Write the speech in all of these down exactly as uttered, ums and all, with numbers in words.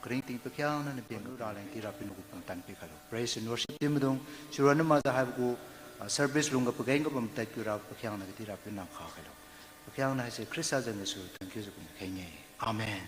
Karingting pakhiangna nabeng raleng di Rapiu nagu pumtan pikhailo. Praise and worship team maidung, sironna makjiu haibo gu, ah, service lungga pageng ga bam tadkiu ra pakhiangna kadi Rapiu nang kha khailo. Pakhiangna haise Khrista zan gasu thonkiujiu kumkheng-e. Amen.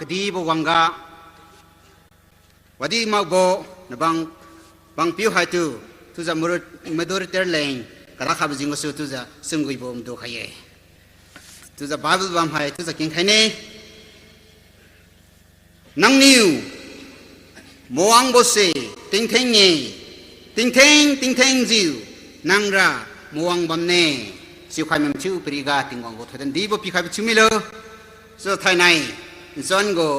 Kadibo wangga, wadi makbo nabang, bangpiu haitu, chiujiu moderator leng kara khabo jeng gasu chiujiu sungguibo madu khai-e. Chiujiu Bible bam hai chiujiu kengkhaine. Nangniu mawangbose tingtheng-e, tingtheng tingthengjiu nangra mawang bamne. Siukhai mathiu pariga Tingwang gu thoidam dibo pikhaibo thiu milo. Chiujiu thainai nchon gu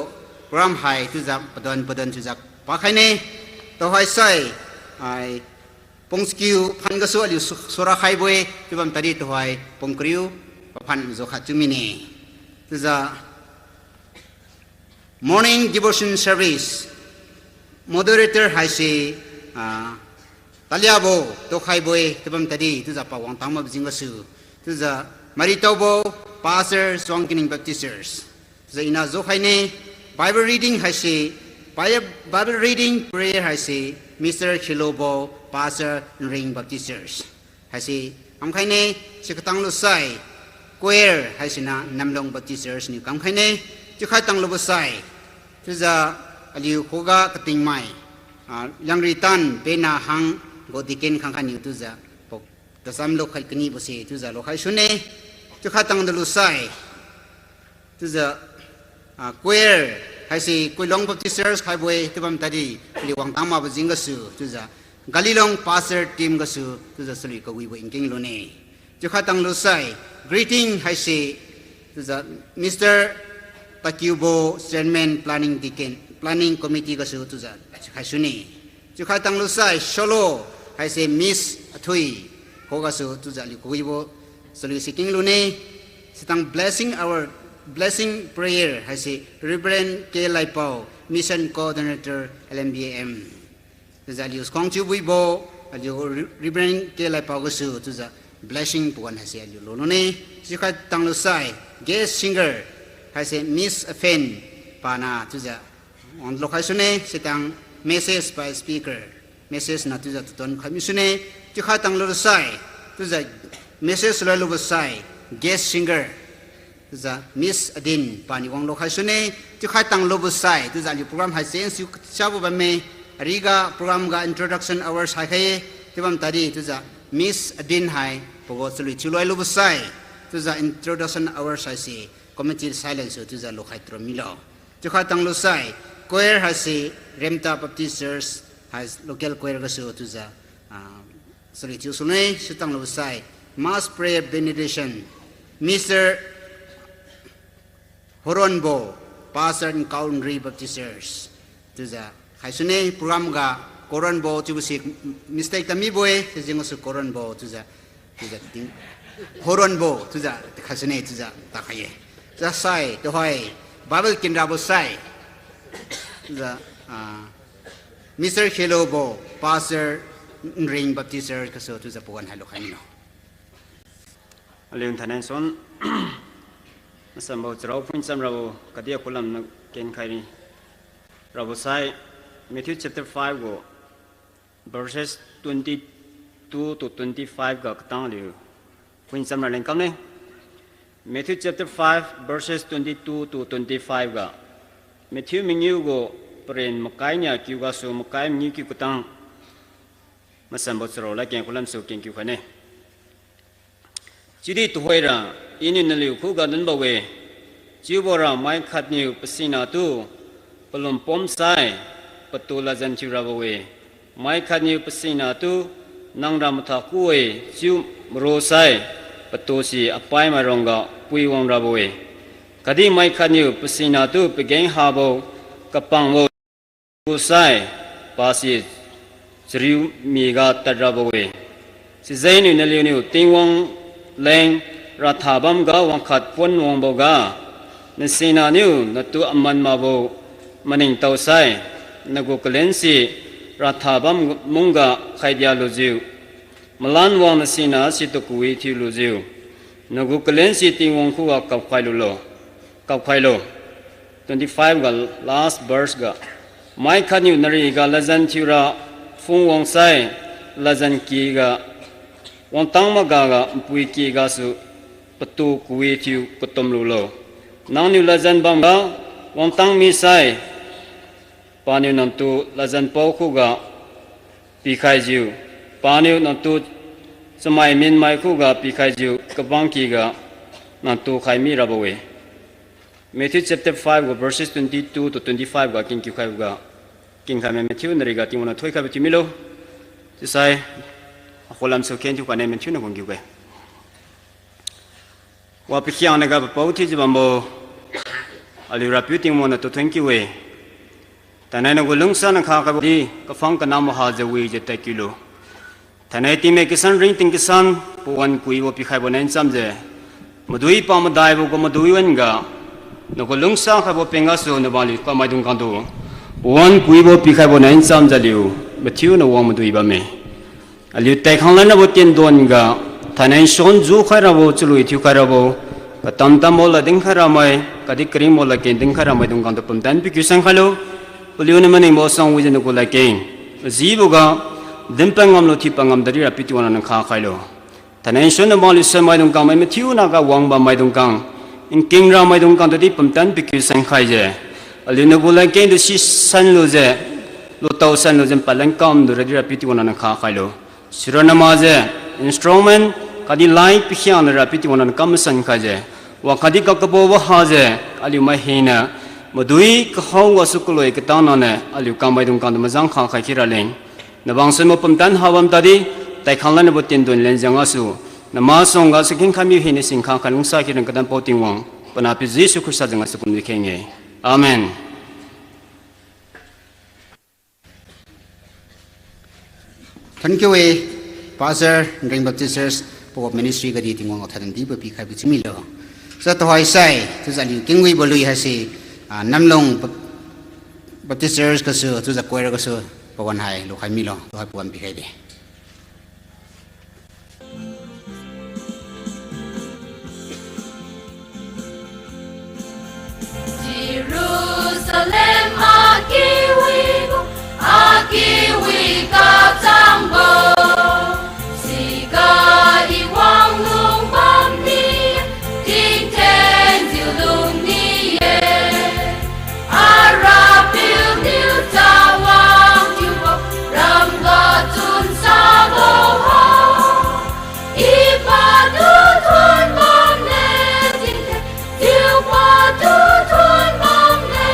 program hai chiujiu padon padon chiujiu pakhaine. Tuhoisai, ai, pungskiu phan gasu aliu su-, sura khaibo-e, chiubam tadi tuhoi pungkariu paphan jukha thiu mine. Chiujiu morning devotion service moderator haise, ah, Taliabo tukhaibo-e, chiubam tadi chiujiu pawang tangmabo jeng gasu, chiujiu maritaobo Pastor Suangkining Baptist Church. Chiujiu iniu jukhaine. Bible reading haise, Bi-, Bible reading prayer haise Mister Khilobo, Pastor Nring Baptist Church haise kamkhaine. Chiu katang lusai choir haisiniu Namlong Baptist Church niu kamkhaine. Chiukhai tanglubo sai, chiujiu aliu khuga katingmai, ah, Liangritan Pena Hang gu deacon khangkhat niu chiujiu pok tacham lukhai kanibose chiujiu lukhai sune. Chiukhai tangdalusai, chiujiu, ah, choir haise Kuilong Baptist Church khaibo-e, chiubam tadi aliu wangtang makbo jeng gasu chiujiu Galilong Pastor team gasu chiujiu chalui kawibo nkeng lune. Chiukhai tanglusai greeting haise, chiujiu Mister Takiubo, Chairman Planning Deacon, Planning Committee gasu chiujiu khai sune. Chiukhai tanglusai solo haise Miss Athui khugasu chiujiu aliu kawibo chalui si keng lune. Sitang blessing our, blessing prayer haise Reverend K Laipao, Mission Coordinator, L M B A M. Chiujiu aliu skang chiubuibo, aliu Re-, Reverend K Laipao gasu chiujiu blessing pawan haise aliu lulune. Chiukhai tanglusai guest singer haise Miss Afen pana chiujiu wang lukhai sune. Sitang message by speaker, message niu chiujiu taton khai mi sune. Chiukhai tanglusai, chiujiu message loi lubo sai guest singer chiujiu Miss Adin pani wang lukhai sune. Chiukhai tanglubo sai chiujiu aliu program hai change thiu kasiabo bamme. Ariga program ga introduction hours haikhai-e. Chiubam tadi chiujiu Miss Adin hai pagu chalui thiu loi lubo sai, chiujiu introduction hours haise committee silence su chiujiu lukhai trom milo. Chiukhai tanglusai choir haise Remta Baptist Church hai local choir gasu chiujiu, ah, chalui thiu sune. Sitang lubo sai mass prayer benediction, Mister Horonbo, Pastor Nkaunri Baptist Church chiujiu khai sune. Program ga Koronbo chiubo si mistake tamibo-e, sijeng gasu Koronbo chiujiu, chiujiu ting, Horonbo chiujiu khai sune chiujiu takhai-e. Chiusai tuhoi Bible kinrabo sai chiujiu, ah, Mister Khilobo, Pastor Nring Baptist Church gasu chiujiu pawan hai lukhai milo. Aliu thainai nchon masanbo charao phuicham rabo khatdi akhulam niu kenkhai rabo sai Matthew chapter five gu verses twenty-two to twenty-five ga katang aliu phuicham raleng kamne. Matthew chapter five, verses twenty-two to twenty-five ga. Matthew mangiu gu paren makai nia kiu gasu makai mangiu kiu katang masanbo charao ladkeng khulam su kengkiu khaine. Chiudi tuhoira, Iniu naliu khuga lunbo-e, chiubora mai khatniu pasinatu palum pom sai, patu ladjan thiu rabo-e. Mai khatniu pasina tu nangra matha ku-e chiu maro sai, patu si apaimai rongga pui wang rabo-e. Khatdi mai khatniu pasina tu pageng habo, kapangbo sai, pasi chariu miga tad rabo-e. Sijengniu naliuniu Tingwang leng rathabamga wangkhat pon wangboga, nasina niu natu aman makbo maningtao sai, nagu kalense rathabam mungga khaidia lujiu, malan wang nasina situ kawi thiu lujiu, nagu kalense Tingwang khuga kapkhai lulo, kapkhailo. Twenty-five ga last verse ga, mai khatniu nariga ladjan thiura phung wang sai, ladjan kiga wangtang makga ga npui kigasu patu kawi thiu katum lulo. Nangniu ladjan bamga wangtang misai, paniu nangtu ladjan pao khuga pikhaijiu, paniu nangtu chamai minmai khuga pikhaijiu kabang kiga nangtu khai mirabo-e. Matthew chapter five ga verses twenty-two to twenty-five ga kingkiu khaiboga, kingkhai mai mathiu nariga Tingwang niu thoikhaibo thiu milo. Chiusai, akhulam su khen thiu kane mathiu niu kungkiu-e. Wa pakhiangna ga papao thiujiu bambo aliu Rapiu Tingwang niu tu thank you-e. Thainai nagu lungsana kha khaibodi, kaphang kanam hajiu wijiu tadkiulu. Thainai tingmik kasan ringting kasan, pawan kuibo pikhaibo nai nchamjiu, madui pamadaibo gu madui wan-ga, nagu lungsa khaibo peng gasu nabaliu kamaidung khangtu pawan kuibo pikhaibo nai nchamjiu aliu mathiu niu wang madui bamme. Aliu tadkhang lanrabo tiendon ga, thainai nsuan jukhai rabo, chalui thiukhai rabo, katam tambo lad dinkhai ramai, khatdi karingbo ladkeng dinkhai ramaidung khangtu pumtan pikiu san khailo. Paliuniu maningbo sang wijiu nagu ladkeng majiboga dinpad ngamlo, thiupad ngam tadi Rapiu Tingwang niu nkha khailo. Thainai nsuan nabaliu sanmaidung khangmai mathiu naga wang bammaidung khang, nking ramaidung khangtudi pumtan pikiu san khaijiu, aliu nagu ladkeng tu sisan lujiu, lutao san lujiu, palan kamlu radi Rapiu Tingwang niu nkha khailo. Sira namakjiu instrument khatdi light pakhiangna Rapiu Tingwang niu kam masan khaijiu, wakhatdi kakabo wahajiu, aliu mai hina madui kahao gasu kaloi katang naniu aliu kamaidung khangtu majang kha khai khe raleng, nabang sunbo pumtan habam tadi, tadkhang lanrabo tiendon lenjang gasu, namasuangga sakheng khatmiu hina singkha khai lungsa khe rang kadan pao Tingwang, panahpiu Jesu Khrista jeng gasu kumjiu kheng-e. Amen. Thank you e, Pastor, Nring Baptist Church, pawan ministry gadi Tingwang ga thainai dibo pikhaibo chiu milo. Sa tuhoisai, chiujiu aliu kengwibo lui haise, ah, Namlung Bap-, Baptist Church gasu, chiujiu choir gasu, pawan hai lukhai milo, tuhoi pawan pikhaide. Jerusalem akiwibo, akiwi kachangbo, siga I wang lung bamni, tingthenjiu lungni-e. Arapiu niu chawang thiubo, ramga chun sabo ha. I patu thon bamle, tingthenjiu patu thon bamle.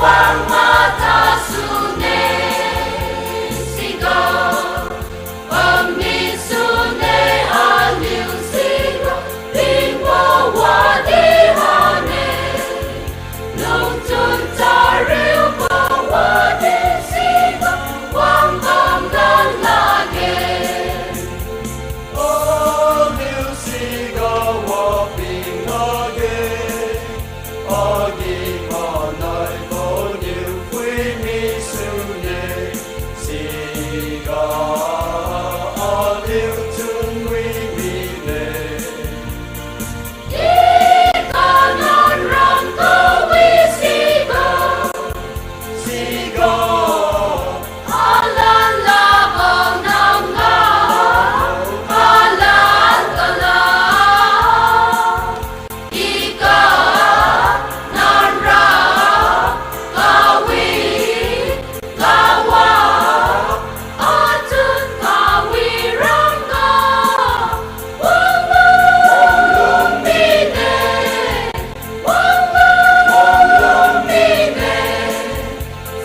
Wang mata sune, siga, wang mi sune, aliu siga, lingbo wadi hane. Lungchun chariubo wadi siga, wang bam dan lakge. Aliu siga waping lakge, agi manai boniu phui mi sune, siga aliu chunwi mine. I kanan ram kawi siga, siga, alan labo nangga, alan kala. I kanan ra kawi, kawa, atun kawi rangga, wang lung mine, wang lung mine.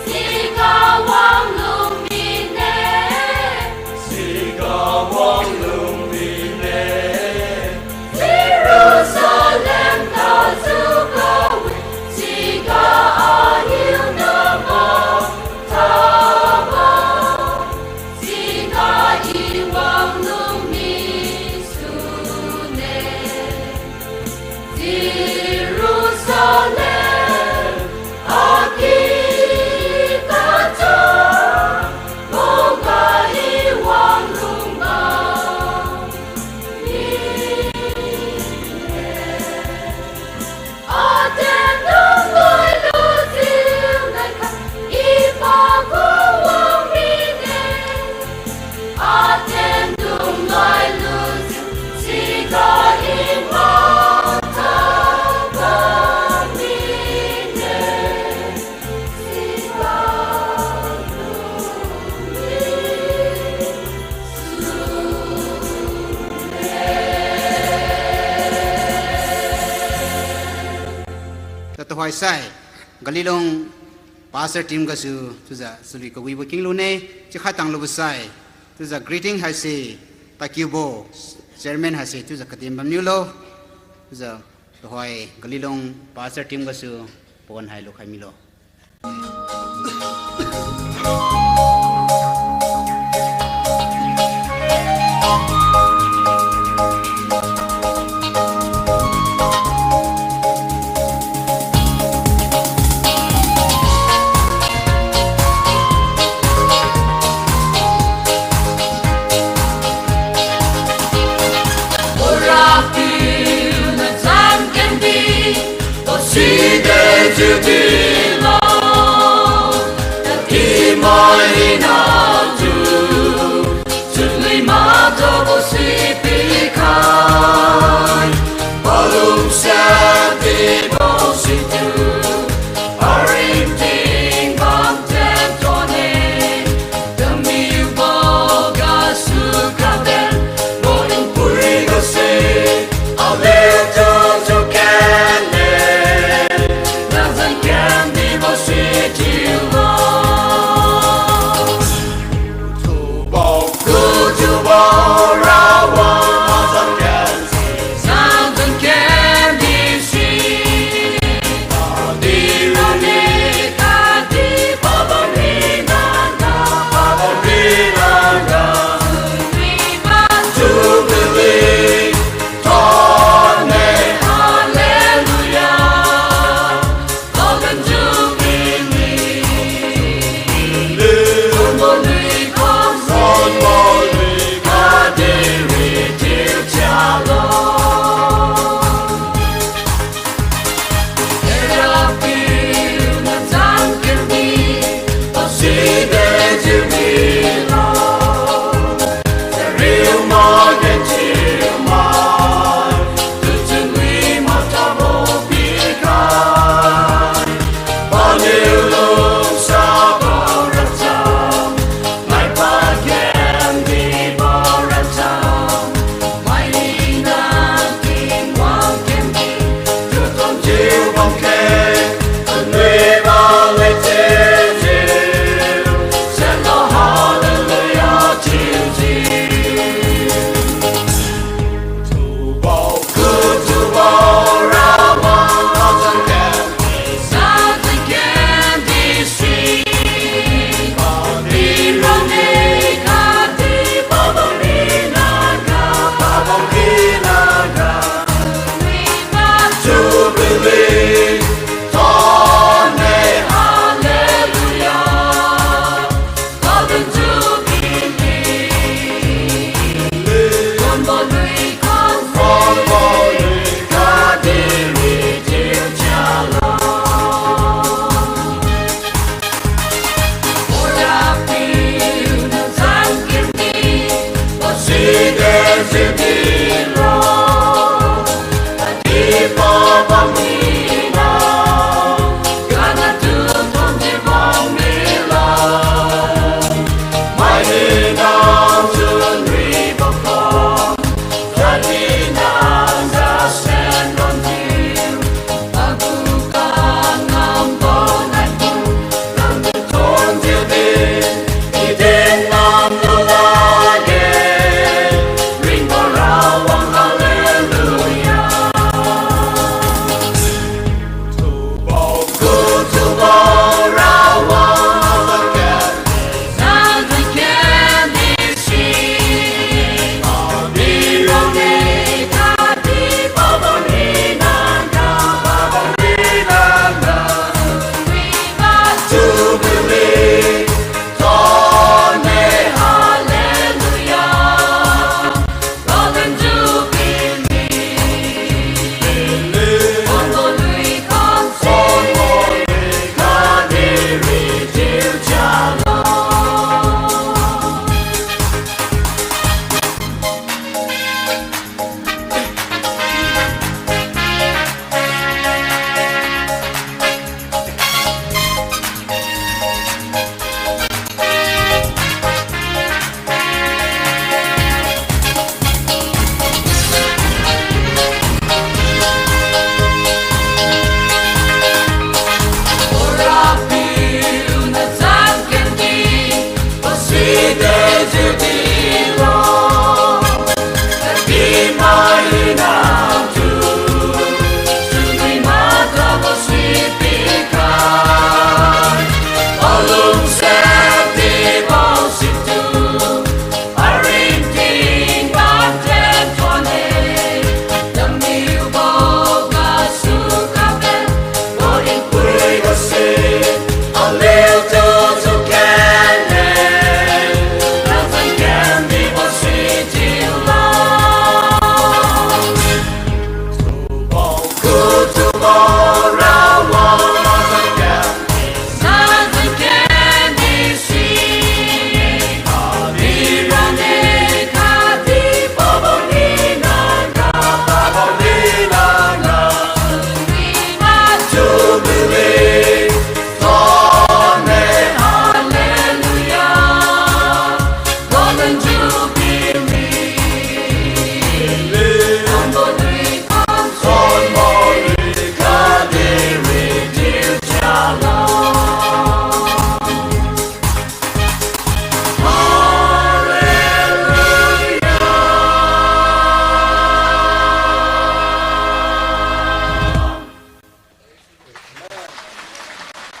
Siga wang lung mine, siga wang lung mine. Jerusalem taju kawi, siga ahiu nama taba, siga i wang lung mi sune. Jerusalem, aki kacha, moga i wang lungga mine. Aten dung loi lujiu naikha, i pagu wang mine. Aten dung loi lujiu, siga i mata bam mine. Siga lung mi sune. Tatuhoi sai, Galilong Pastor team gasu, chiujiu chalui kawibo king lune, chiu khat tang lubo sai, chiujiu greeting haise, takiubo, chairman haise, chiujiu kadim bamniulo, chiujiu tuhoi Galilong Pastor team gasu, pawan hai lukhai milo.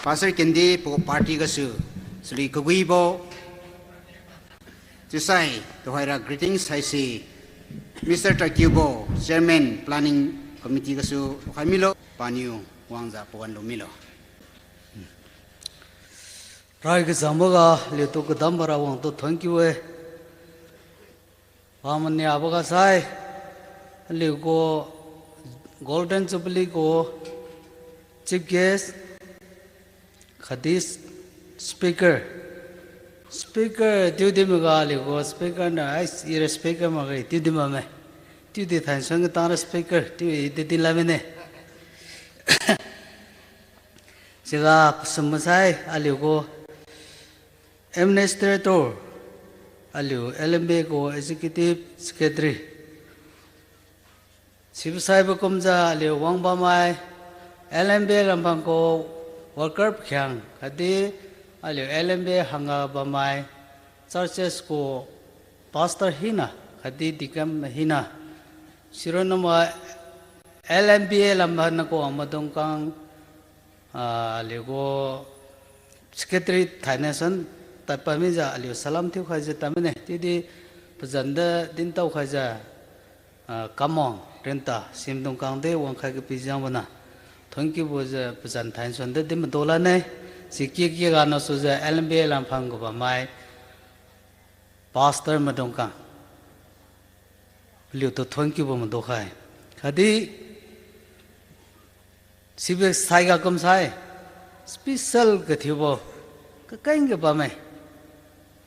Pastor Kendi pagu party gasu, chalui kawibo, chiusai tuhoira greetings haise, Mister Takiubo, Chairman Planning Committee gasu lukhai milo, paniu wangjiu pawan lu milo. Rai kachangboga aliutu kadambo Rawang tu thonkiu-e. Pamaniaboga sai, aliugu Golden Jubilee gu Chief Guest, khatdi speaker. Speaker chiudi maga aliugu speaker niu, ai, ira speaker makge chiudi bamme. Chiudi thainsan katang ra speaker chiudi din la mine. Siga pasum masai aliugu administrator, aliu L M B A gu executive secretary. Sibosaibo kumjiu aliu wangbammai, L M B A lamphang gu worker pakhiang khatdi aliu L M B A hangga bammai, churches gu pastor hina khatdi deacon hina, sironna ma L M B A lamphang nagu maidungkang, ah, aliugu secretary thainai san tadpad mijiu aliu salam thiukhaijiu tadmine, chiudi pazan di dintao khaijiu, ah, kamwang rinta simdungkang di wangkhai kapi jengbo na thonkiubo jiu pazan thainai san di din madu lane, siki kiga nasujiu L M B A lamphang gu bammai, pastor maidungkang, paliutu thonkiubo madukhai. Khatdi sibo saiga kumsai, special kathiubo, kakeng kabamme.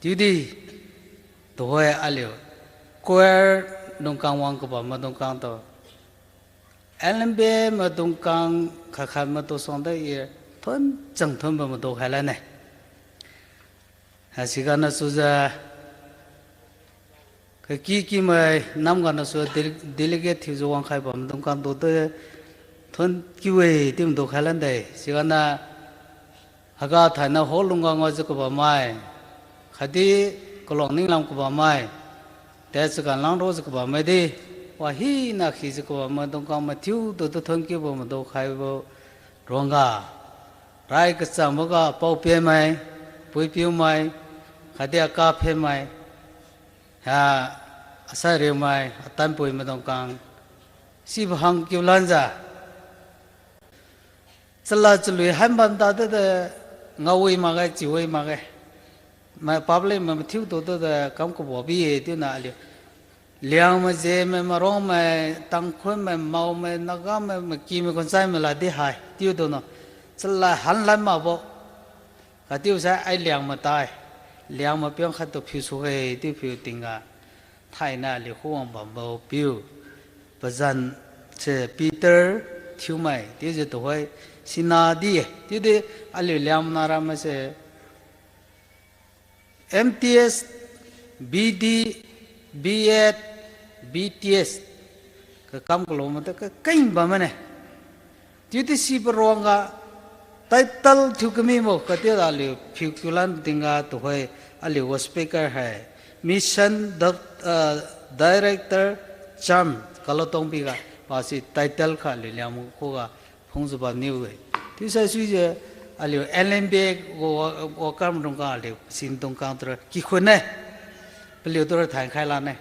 Chiudi, tuhoi aliu, choir dungkang wang kabam maidungkang tu, L M B A maidungkang khat khat maitu suangdi i thon chang thonbo maitu khai lane. Haisigana sujiu, kaki kimai namgana su del-, delegate thiujiu wangkhai bam maidungkang tu de, thon kiu-e chiu maitu khai lande. Sigana, haiga thaina holungga ngaojiu kabammai, khatdi kaluang ninglam kabammai, tad chagan langrujiu kabammai di, wahina khijiu kabam maidungkang mathiutu tu thon kiubo maitu khaibo ruangga, rai kachamboga pao-peh mai, pui-piu mai, khatdi aka phen mai, ha, asai riu mai, atanpui maidungkang, sibo hang kiu lanjiu chalad chalui han bam tadi de, ngaowi makge, chiuwi makge. Mai public mai mathiutu tu de kam kabo bi-e chiuna aliu Liangmai, Zemai, Marongmai, Tangkhulmai, Maomai, Nagamai, Makimai, Khonsaimai ladi hai chiutu no, chalad hanlan makbo. Khatdi sai ai Liangmai tai, Liangmai piang khattu phiusu-e chiu phiu tingga, thaina aliu khuwang bambo piu, pazan se Peter Thiumai chiujiu tuhoi, sina di-e chiudi aliu Liangmai na ramai se M T S, B D, B Ed, B T S kakam kalu mata kakeng bammane. Chiudi sibo ruangga title thiu kamibo khatdi aliu phiu kiulan tingga tuhoi aliu gu speaker hai Mission Doc-, ah, Director Cham Kalatongbi ga pasi title kha aliu Liangmai khuga phungjiu bamniu-e. Chiusai suijiu aliu L M B A gu wa-, worker maidungkang aliu sin dungkang tura kikhun-e. Paliu tura thainkhai lane.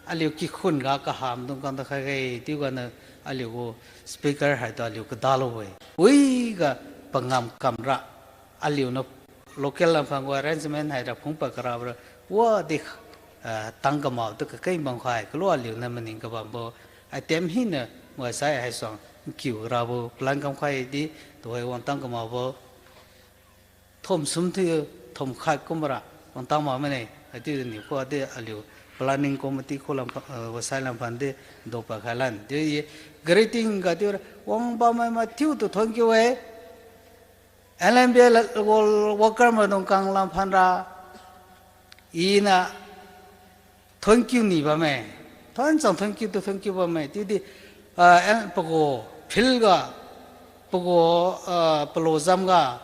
Aliu kikhun ga kaham dungkang ta khaige chiuganiu aliu gu speaker haitu aliu kadalo-e. Wiga pangam kamra aliuniu local lamphan gu arrangement haira phungpad karabo ra wadi, ah, tang kamao tu kakeng bamkhai kalu aliuniu maning kabambo item hiniu wasai haisuang nkiu karabo plan kamkhai di tuhoi wangtang kamaobo thom sum thiu thom khat kumra wangtang mak mane. Haichiuniu khuga di aliu planning committee khulam, ah, wasai lamphan di dopad khailan chiu-e. Greeting ga chiura wang bammai mathiutu thon kiu-e. L M B A la-, wo-, worker maidungkang lamphan ra iniu thon kiu ni bamme. Thon chang thon kiu tu thon kiu bamme. Chiudi, ah, pagu field ga, pagu, ah, palo jam ga,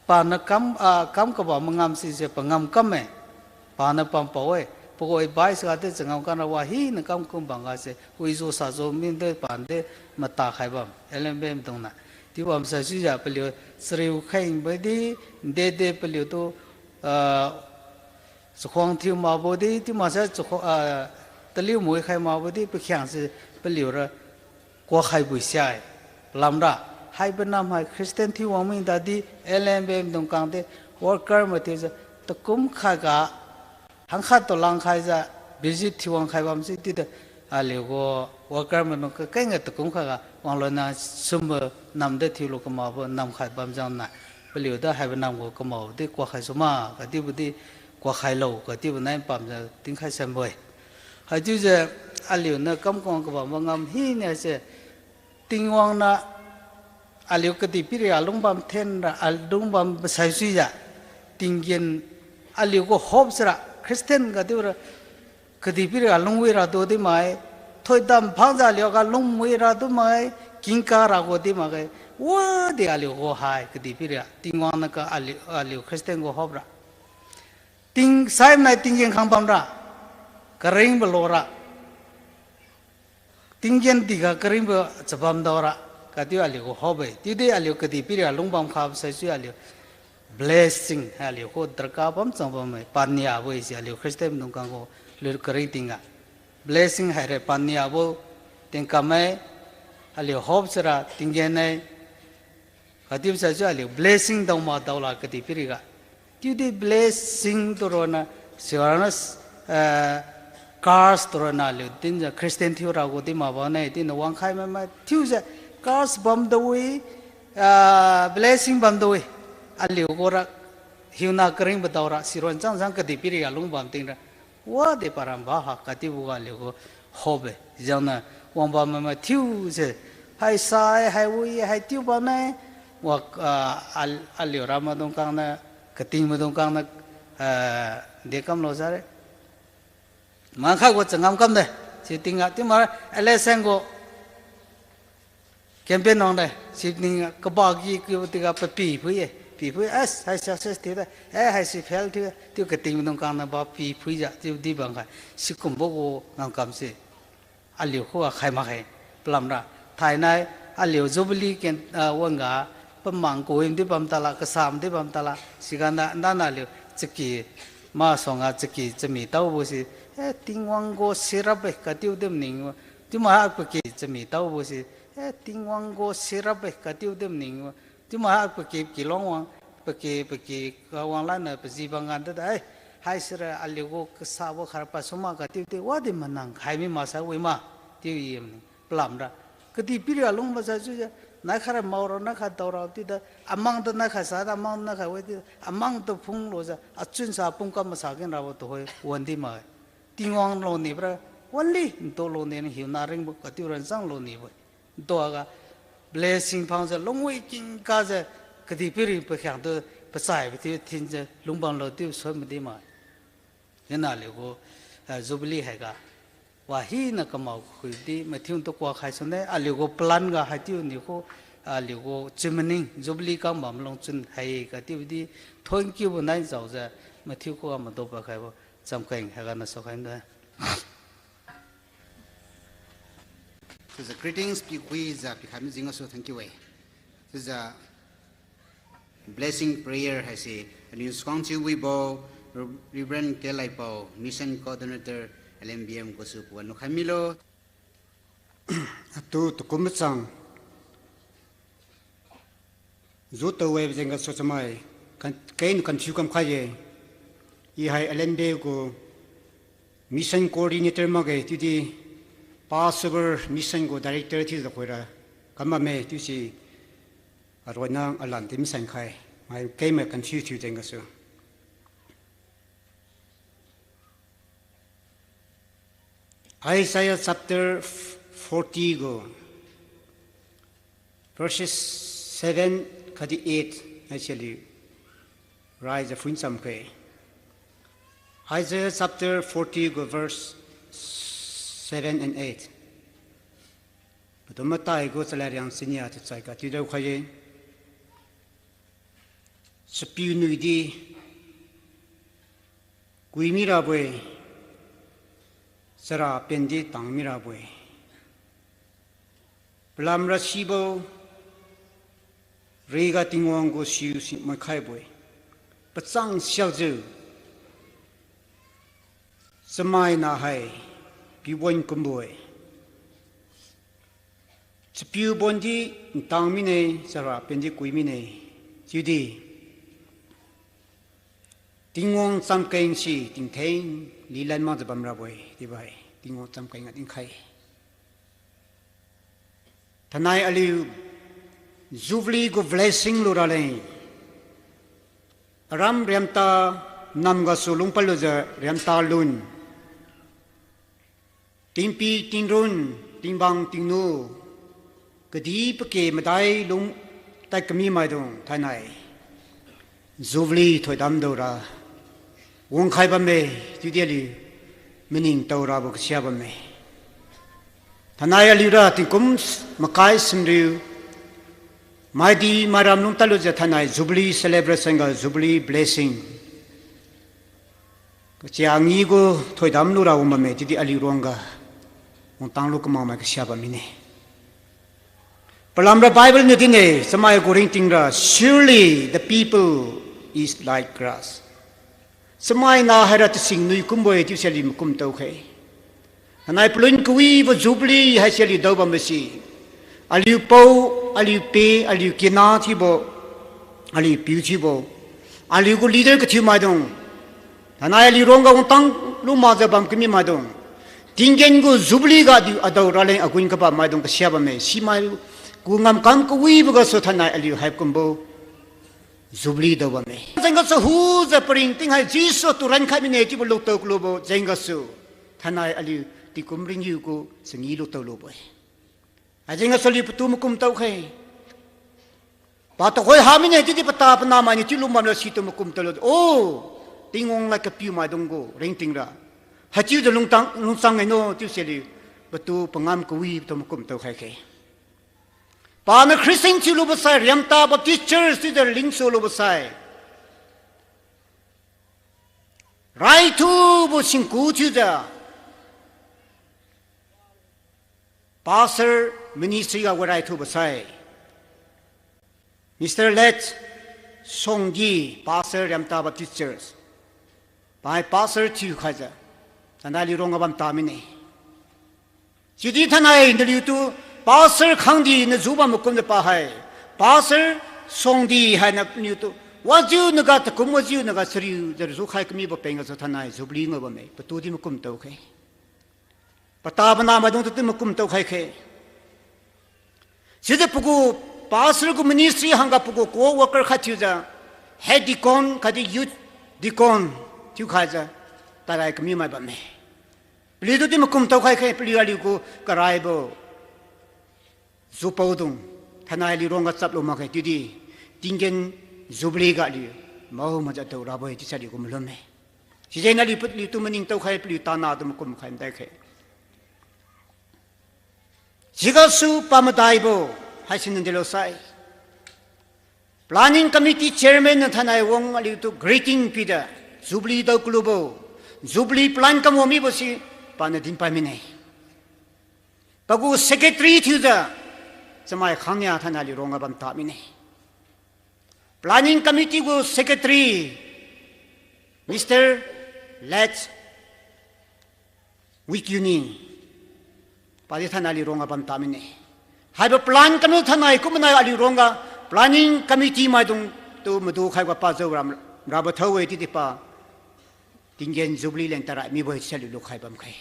paniu kam, ah, kam kabam mangam sise pangam kamme. Paniu pampao-e. Pagu advice ga di changam kamra wahina kam kum bamga se wijiu sajiu mide pandi mata khai bam L M B A maidungniu. Chiu bamsai suijiu paliu chariu khengbo di, dede paliutu, ah, chakhuang thiu makbo di, chiu maksai chakhu-, ah, taliu mui khai makbo di pakhiangse paliura kuakhaibo sai. Palamra haibo nam hai Christian thiu wang mi tadi L M B A maidungkang di worker mai thiujiu takum khatga hangkhat tu langkhaijiu visit thiu wangkhai bamse chiudi aliu gu worker maidung kakeng ga takum khatga wangluina sumbo namdi thiulu kamakbo nam khat bam jengniu paliutu haibo nam gu kamao di kuakhai suma katiubo di kuakhailo katiubo nai pamjiu tingkhai sambo-e. Haichiujiu aliuniu kamkang kabambo ngam hina se Tingwang niu aliu kadihpiri alung bam thenra, alung bam sai suijiu, tinggen aliu gu hope sira Christian ga chiura kadihpiri alungwi ratu di mai, thoidam phangjiu aliu ga lungwi ratu mai, kingka ragu di makge, wadi aliu gu hai kadihpiri Tingwang niu ka aliu, aliu Christian gu hope ra ting sai nai tinggen khang bamra, karingbo lora, tinggen diga karingbo chabam daora, khatdi aliu gu hope-e. Chiudi aliu kadihpiri alung bam khabo sai sui aliu blessing hai aliu gu darkar bam chang bamme, paniabo-e si aliu Christian maidungkang gu lu karing tingga. Blessing haira paniabo tingkam-e, aliu hope sira tinggen-e, khatdi sai sui aliu blessing dao ma daola kadihpiri ga. Chiudi blessing tu ronna, siwaronna, eh, curse tu ronna aliu dinjiu Christian thiu ragu di mak bamme, chiuniu wangkhai maimai thiujiu curse bam dawi, ah, blessing bam dawi. Aliu gu ra hiuna karingbo daora, siron chang chang kadihpiri alung bam tingra Wadi paramba ha katiubo ga aliu gu hope-e. Jengniu wangbam mama thiu se. Hai sai, hai wi, hai tiu bamne. Wa, ah, al-, aliu ra maidung kangniu, kating maidung kangniu, ah, de kamlo sare. Mangkhai gu changam kamde. Si tingga, tiu ma, L S N gu campaign wang de, si ning kaba gi kiu tiga papi phui-e, pi phui, eh, hai success thiu de, eh, haisi fail thiu, tiu kating maidung kangniu ba pi phuijiu, chiudi bang khai, sikumbo gu ngamkam se, aliu khuga khai makge, palamra, thainai, aliu Jubilee ken, ah, wan-ga, pamang kawi di bam tala, kasam di bam tala, siganda, ndana aliu, chaki, masuangga chaki chami taobo si, eh, Tingwang gu sirap-e, katiu di maning, tiu ma ha paki chami taobo si, eh, Tingwang gu sirap-e, katiu di maning, tiu ma ha paki, paki luang wang, paki, paki, kawang lanniu paji bang ganda da, eh, haisira aliu gu kasabo khara pasuma katiu di, wadi manang khai mi masa wi ma, tiu i maning, palamra. Kadihpiri alung masa chiujiu, nai khara maora, nai kha daora, tiu da, amang tu nai kha sa da, amang tu nai kha wi tiu, amang tu phunglujiu, achun sa pumkam masa ken rabo tuhoi, wan di ma. Tingwang luni bra, wanli, ntu luni hiuna ringbo, katiu ranchang luni bo. Ntuaga, blessing phangjiu, lungwi kingkajiu, kadihpiri pakhiangtu, pachai pati thinjiu, lungbam lo tiu soi madi ma. Hina aliu gu, ah, Jubilee haiga, wa hina kamao khui di, mathiu tu kuak khai sune, aliu gu plan ga haitiu niu khu, aliu gu chunmaning, Jubilee kang bam lungchun hai, katiudi, thonkiubo nai jaojiu, mathiu khuga madu pakhaibo, chamkeng haiga na saokhai nde. Chiujiu greetings pikhuijiu pikhai mi jeng gasu thank you e. Chiujiu blessing prayer haise, aliu suang chiu wibo, Reverend K Laipao, Mission Coordinator, L N B M gasu pawan lukhai milo. Atu tukum machang. Ju tawe jeng gasu chamai, kan-, keng confuse kamkhai ye. I hai L N B gu mission coordinator makge, chiudi Passover mission gu director thiujiu khuira kam bamme, chiusi aroina alan di masan khai. Mai kengmai confuse thiu jeng gasu. Isaiah chapter forty gu verses seven khatdi eight haise aliu raijiu phuin chamkhe. Isaiah chapter forty gu verse seven and eight. Padum matai gu chalad riang sinia tachai ga tiudao khai ye. Chapiu nui di kui mirabo-e, chara pen di tang mirabo-e. Palamra sibo, riga Tingwang gu siu si maikhaibo-e. Pachang siakjiu, chamaina hai piubon kumbo-e. Chapiu bon di ntang mine, chara pen di kui mine. Chiudi Tingwang chamkeng si tingtheng lilan makjiu bamrabo-e, chiubo hai Tingwang chamkeng a dinkhai. Thainai aliu Jubilee gu blessing luraleng. Aram riamta nam gasu lungpad lujiu riamta lun. Tingpi tingrun, tingbang tingnu, kadih pake madai lung tad kami maidung thainai Jubilee thoidam daora wangkhai bamme, chiudi aliu maningtao rabo kasia bamme. Thainai aliura tingkum makai sumriu, maidi mairam lungtad lujiu thainai Jubilee celebration ga Jubilee blessing kachia ngi gu thoidam lura wang bamme, chiudi aliu ruangga wangtang lu kamakmai kasia bam mine. Palamra Bible niu din-e, chamai gu ringtingra, surely the people is like grass. Chamaina haira tasing nui kumbo-e chiusi aliu makumtao khe. Thainai palun kawibo Jubilee haise aliu daobambo si, aliu pao, aliu pe, aliu kina thiubo, aliu piu thiubo, aliu gu leader kathiu maidung, thainai aliu ruangga wangtang lu makjiu bam kami maidung, tinggen gu Jubilee ga aliu adao raleng agun kabam maidung kasia bamme. Simai gu ngamkam kawibo gasu thainai aliu haikumbo Jubilee dao bamme. Jeng gasu hujiu paringting hai Jesu tu rankhai mine chiubo lutao kalubo jeng gasu, thainai aliu tingkum ringgiu gu changi lutao lubo-e. Haijeng gasu aliu patu makum tao khai. Pa tuhoi ha mine chiudi pata panah mainiu chiu lum bamlo situ makum tao lu. O, Tingwang lad kapiu maidung gu ringting ra haichiujiu lungtang lungchang ino chiuse aliu patu pangam kawitu makum tao khai khe. Paniu Christian thiulubo sai, Riamta Baptist Church chiujiu lingsu lubo sai, raithubo singku thiujiu Pastor ministry ga wa raithubo sai, Mister Late Songdi, Pastor Riamta Baptist Church, pai Pastor thiukhaijiu thainai aliu ruangga bamta mine. Chiudi thainai naliutu Pastor Khangdi naju bambo kumjiu pa hai, Pastor Songdi haina naliutu wajiu naga takum wajiu naga chariujiu rajukhai kamibo peng gasu thainai Jubilee ngao bamme, patudi makum tao khe. Pata panah maidungtu makum tao khai khe. Chiujiu pagu Pastor gu ministry hangga pagu co-worker khat thiujiu, head deacon khatdi youth deacon thiukhaijiu tarai kami mai bamme. Paliutudi makum tao khai khe, paliu aliu gu karaibo jupaodung thainai aliu ruangga chaplu makge chiudi tinggen Jubilee ga aliu mao majiu tao rabo-e chiusi aliu gu malumme. Sijengniu aliu paliutu maningtao khai, paliu tanatu makum khai madai khe. Sigasu pamadaibo haisi nang delo sai, Planning Committee Chairman niu thainai wang aliutu greeting pijiu, Jubilee dao kalubo, Jubilee plan kam wang mibo si paniu dinpai mine. Pagu Secretary thiujiu chamai khangnia thainai aliu ruangga bamta mine. Planning Committee gu Secretary, Mister Late Wikiuni, padi thainai aliu ruangga bamta mine. Haibo plan kamniu thainai kumnai aliu ruangga Planning Committee maidungtu madu khaiga pajao ram rabo thao-e chiudi pa tinggen Jubilee leng tarai mibo-e chiusi aliu lukhai bam khe.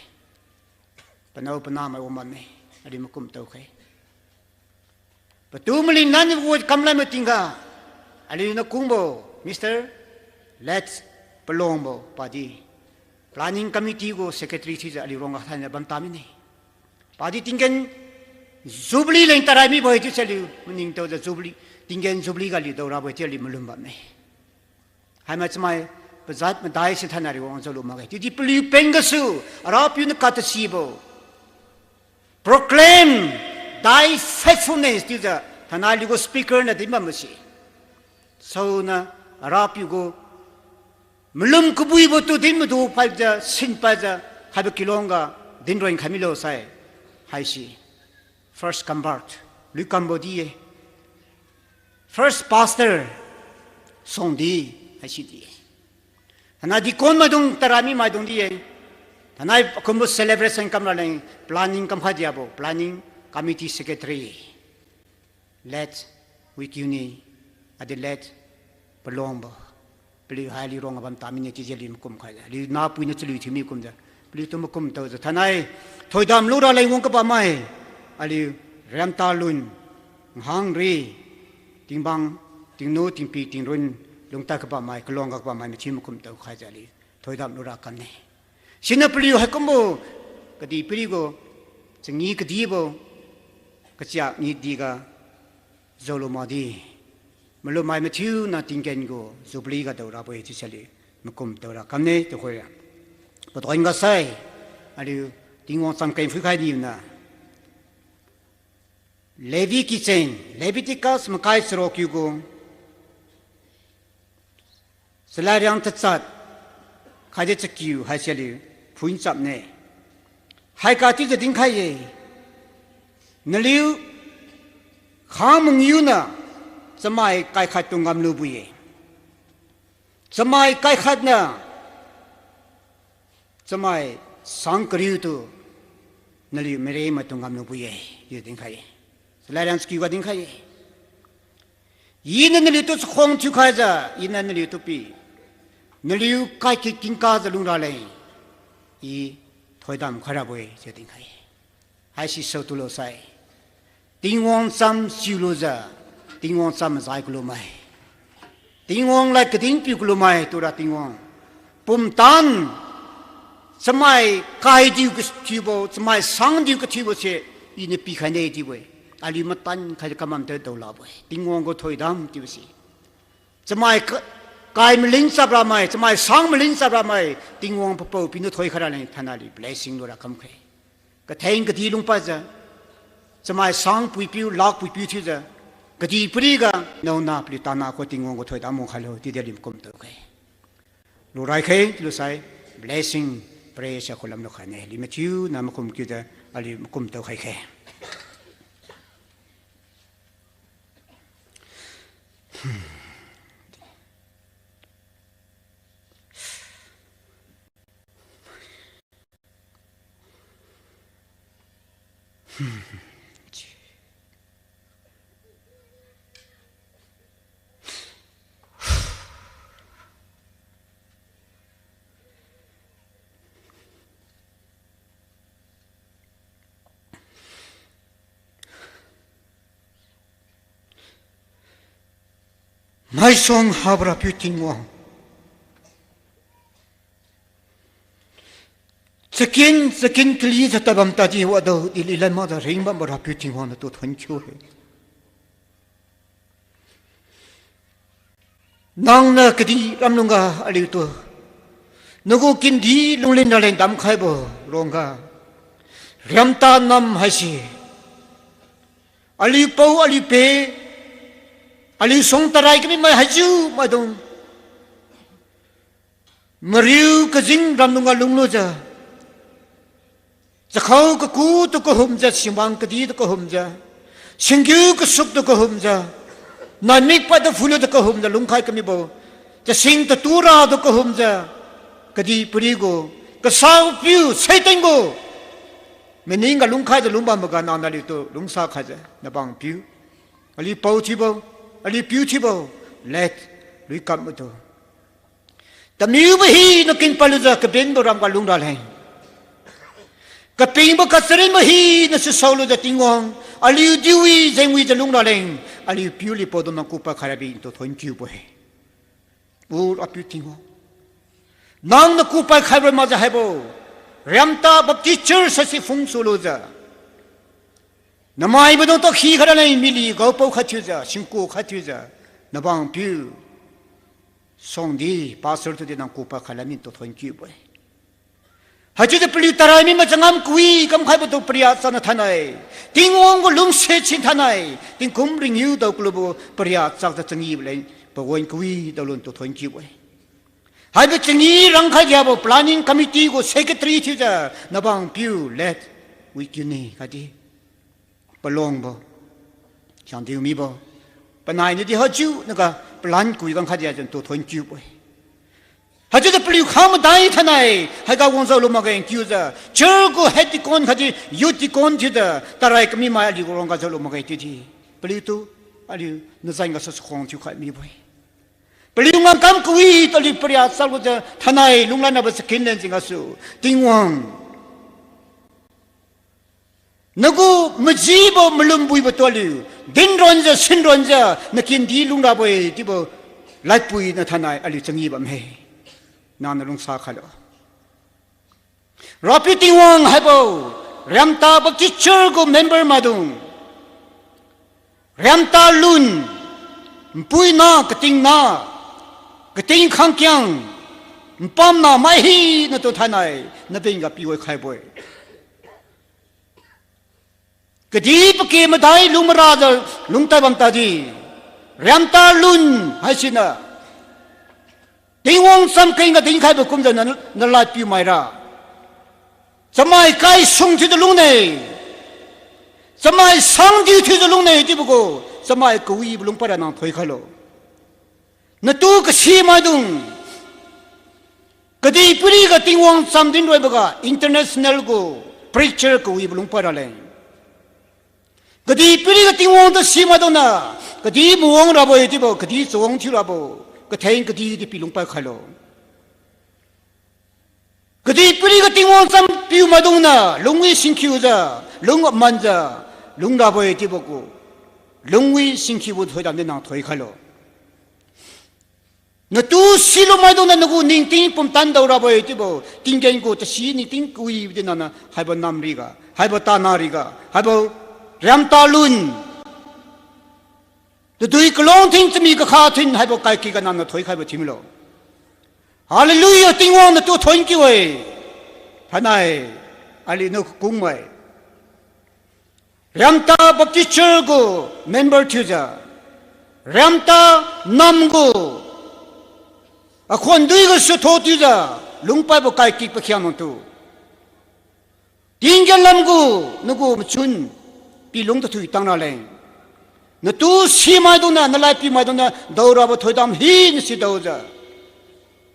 Panao panah mai wang bamme, aliu makum tao khe. Patu maling naniu gu kamlan matingga, aliu nakungbo, Mister Late Palongbo padi Planning Committee gu Secretary thiujiu aliu ruangga thainai bamta mine. Padi tinggen Jubilee leng tarai mibo-e chiusi aliu maningtaojiu Jubilee, tinggen Jubilee ga aliu dao rabo-e chiu aliu malum bamme. Haimai chamai pajat madai si thainai aliu wang jaolu makge. Chiudi paliu peng gasu, Arapiu niu katasibo, Proclaim thy faithfulness chiujiu thainai aliu gu speaker niu din bambo si, saoniu Arapiu gu malum kabuibo tu din madu paijiu, sin paijiu, haibo kilong ga dinron khai milo sai, haisi first convert, lui kambo di-e. First pastor Songdi, haisi di-e. Thainai deacon maidung, tarai mi maidung di-e. Thainai akumbo celebration kamra leng planning kamkhai diabo, planning committee secretary, Late Wikiuni, adi Late Palongbo, paliu hai aliu ruangga bamta mine chiujiu aliu makum khaijiu, aliu nahpui niu chalui thiumi kumjiu, paliutu makum taojiu thainai thoidam lura leng wang kabammai, aliu Riamta lun, Nhangri, Tingbang, Tingnu, Tingpi, Tingrun, lungtad kabammai, kaluang ga kabammai mathiu makum tao khaijiu aliu thoidam lura kamne. Siniu paliu haikumbo kadihpiri gu changi kadibo, kachia ngidi ga jaolu makdi, malummai mathiuna tinggen gu Jubilee ga dao rabo-e chiusi aliu makum taora kamne tuhoi. Padon ga sai, aliu Tingwang chamkeng phuikhai niuna Levi kicheng, Leviticus makai charuk kiu gu, chalairiang tachat khatdi chakiu haise aliu phuinchapne. Haiga chiujiu dinkhai-e, naliu khang mangiuna chamai kaikhat tu ngamlubo-e. Chamai kaikhat niu chamai sang kariu tu naliu mire maitu ngamlubo-e, chiujiu dinkhai-e. Chalairiang chakiu ga dinkhai-e. Iniu naliutu chakhuang thiukhaijiu, iniu naliutu pi, naliu kaikit kingkajiu lungra leng, I thoidam khairabo-e chiu dinkhai-e. Haisi saotulo sai, Tingwang cham chiulujiu, Tingwang cham majai kalumai. Tingwang lad kadin piu kalumai tura Tingwang pumtan, chamai kaidiu kathiubo, chamai sangdiu kathiubo se, iniu pikhaine chiubo-e. Aliu matan khai kamam tad daolabo-e. Tingwang gu thoidam chiubo se. Chamai ka-, kai malin chap ramai, chamai sang malin chap ramai, Tingwang papao piuniu thoikhai raleng thainai aliu blessing lura kamkhe. Katheng kadi lungpadjiu, chamai sang puipiu, lak puipiu thiujiu, kadihpiriga, naona paliu tana khuga Tingwang gu thoidam wangkhailo, chiudi aliu makum taokhe. Lurai khe, chiulusai, blessing, praise khulam lukhaine, aliu mathiuna makum kiujiu, aliu makum taokhai khe. Maisuang habo Rapiu Tingwang, chakin chakin kalijiu tadbam tadi wadaodi lilan makjiu ringbambo Rapiu Tingwang natu thonkiu-e. Nangniu kadih ramlungga aliutu nagu kindi lunglen raleng damkhaibo ruangga, riamta nam haise, aliu pao aliu pe, aliu suang tarai kamimai haichiu maidung, mariu kajing ramlungga lunglujiu, chakhao kakutu kahumjiu, simang kaditu kahumjiu, singgiu kasuktu kahumjiu, naimik padtu phulutu kahumjiu lungkhai kamibo, chasing taturatu kahumjiu, kadihpiri gu, kasao piu Satan gu maningga lungkhaijiu lungbamboga nangniu aliutu lungsa khaijiu nabang piu, aliu pao thiubo, aliu piu thiubo, lad lui kambotu, tamiubo hina kin palujiu kabenbo ramga lungraleng, kapingbo kacharinbo hina susaolujiu Tingwang, aliu diuwi jengwijiu lungraleng, aliu piu aliu paodung nang kupad khairabo ntu thonkiubo-e. O Rapiu Tingwang, nangniu kupad khaibo makjiu haibo Riamta Baptist Church haise phungsu lujiu, namai maidungtu khi khairaleng mily gaopao khat thiujiu, singku khat thiujiu, nabang piu Songdi, pastor tudi nang kupad khaila mintu thonkiubo-e. Haichiujiu paliu tarai mi machangam kawi kamkhaibotu pariak chakna thainai, Tingwang gu lungse chin thainai, tingkum ringniu dao kalubo pariak chakjiu changibo leng pawan kawi daoluntu thonkiubo-e. Haibo changi rangkhai diabo planning committee gu secretary thiujiu nabang piu lad Wikiuni khatdi palungbo, Siangdiumibo, panai niudi haichiu naga plan kawi kamkhai diajiu ntu thonkiubo-e. Haichiujiu paliu khang madai thainai, haiga wang jaolu makge chiujiu, church gu head deacon khatdi youth deacon thiujiu tarai kamimai aliu gu ruangga jaolu makge chiudi, paliutu aliu nazan gasu chakhuang thiukhai mibo-e. Paliu ngamkam kawitu aliu pariak chaklujiu thainai lunglan rabo chakin len jeng gasu, Tingwang, nagu majibo malumbuibotu aliu dinronjiu sinronjiu nakindi lungrabo-e chiubo ladpuina thainai aliu changi bamme. Nangniu lungsa khailo. Rapiu Tingwang haibo, Riamta Baptist Church gu member maidung, Riamta lun, npuina, katingna, kating khangkiang, npamna mai hinatu thainai, nabengga piwi khaibo-e. Kadih pake madai lung marajiu lungtad bam tadi, Riamta lun haisiniu Tingwang chamkengga dinkhaibo kumjiu na, nalad piu maira, chamai kaisung thiujiu lungne, chamai sangdiu thiujiu lungne chiubo gu, chamai kawibo lungpad ra nang thoikhailo. Natu kasimaidung, kadihpiriga Tingwang cham dinroiboga international gu preacher kawibo lungpad raleng, kadihpiriga Tingwang tu simaidungniu, kadih mawang rabo-e chiubo, kadih chawang thiurabo, katheng kadihdi pi lungpad khailo. Kadihpiriga Tingwang cham piu maidungniu lungwi singkhiujiu, lung amanjiu, lungrabo-e chiubo gu, lungwi singkhiubo thoidamdi nang thoikhailo. Natu silumaidung niu nagu ningting pumtan daorabo-e chiubo. Tinggen gu tasi ningting kawibo di nana haibo nam riga, haibo tana riga, haibo riamta lun. Tadui kalong thing chami kakha thin haibo kaikiga nana thoikhaibo thiumilo. Hallelujah, Tingwang natu thonkiu-e. Thainai, aliuniu kakungmai. Riamta Baptist Church gu member thiujiu, riamta nam gu akhuandui gasu tho thiujiu, lungpaibo kaikik pakhiangnangtu. Tinggen lam gu, nagu machun, pilung tathui tang raleng. Natu simaidung niu, nalad pimaidung niu, daorabo thoidam hina sidaojiu.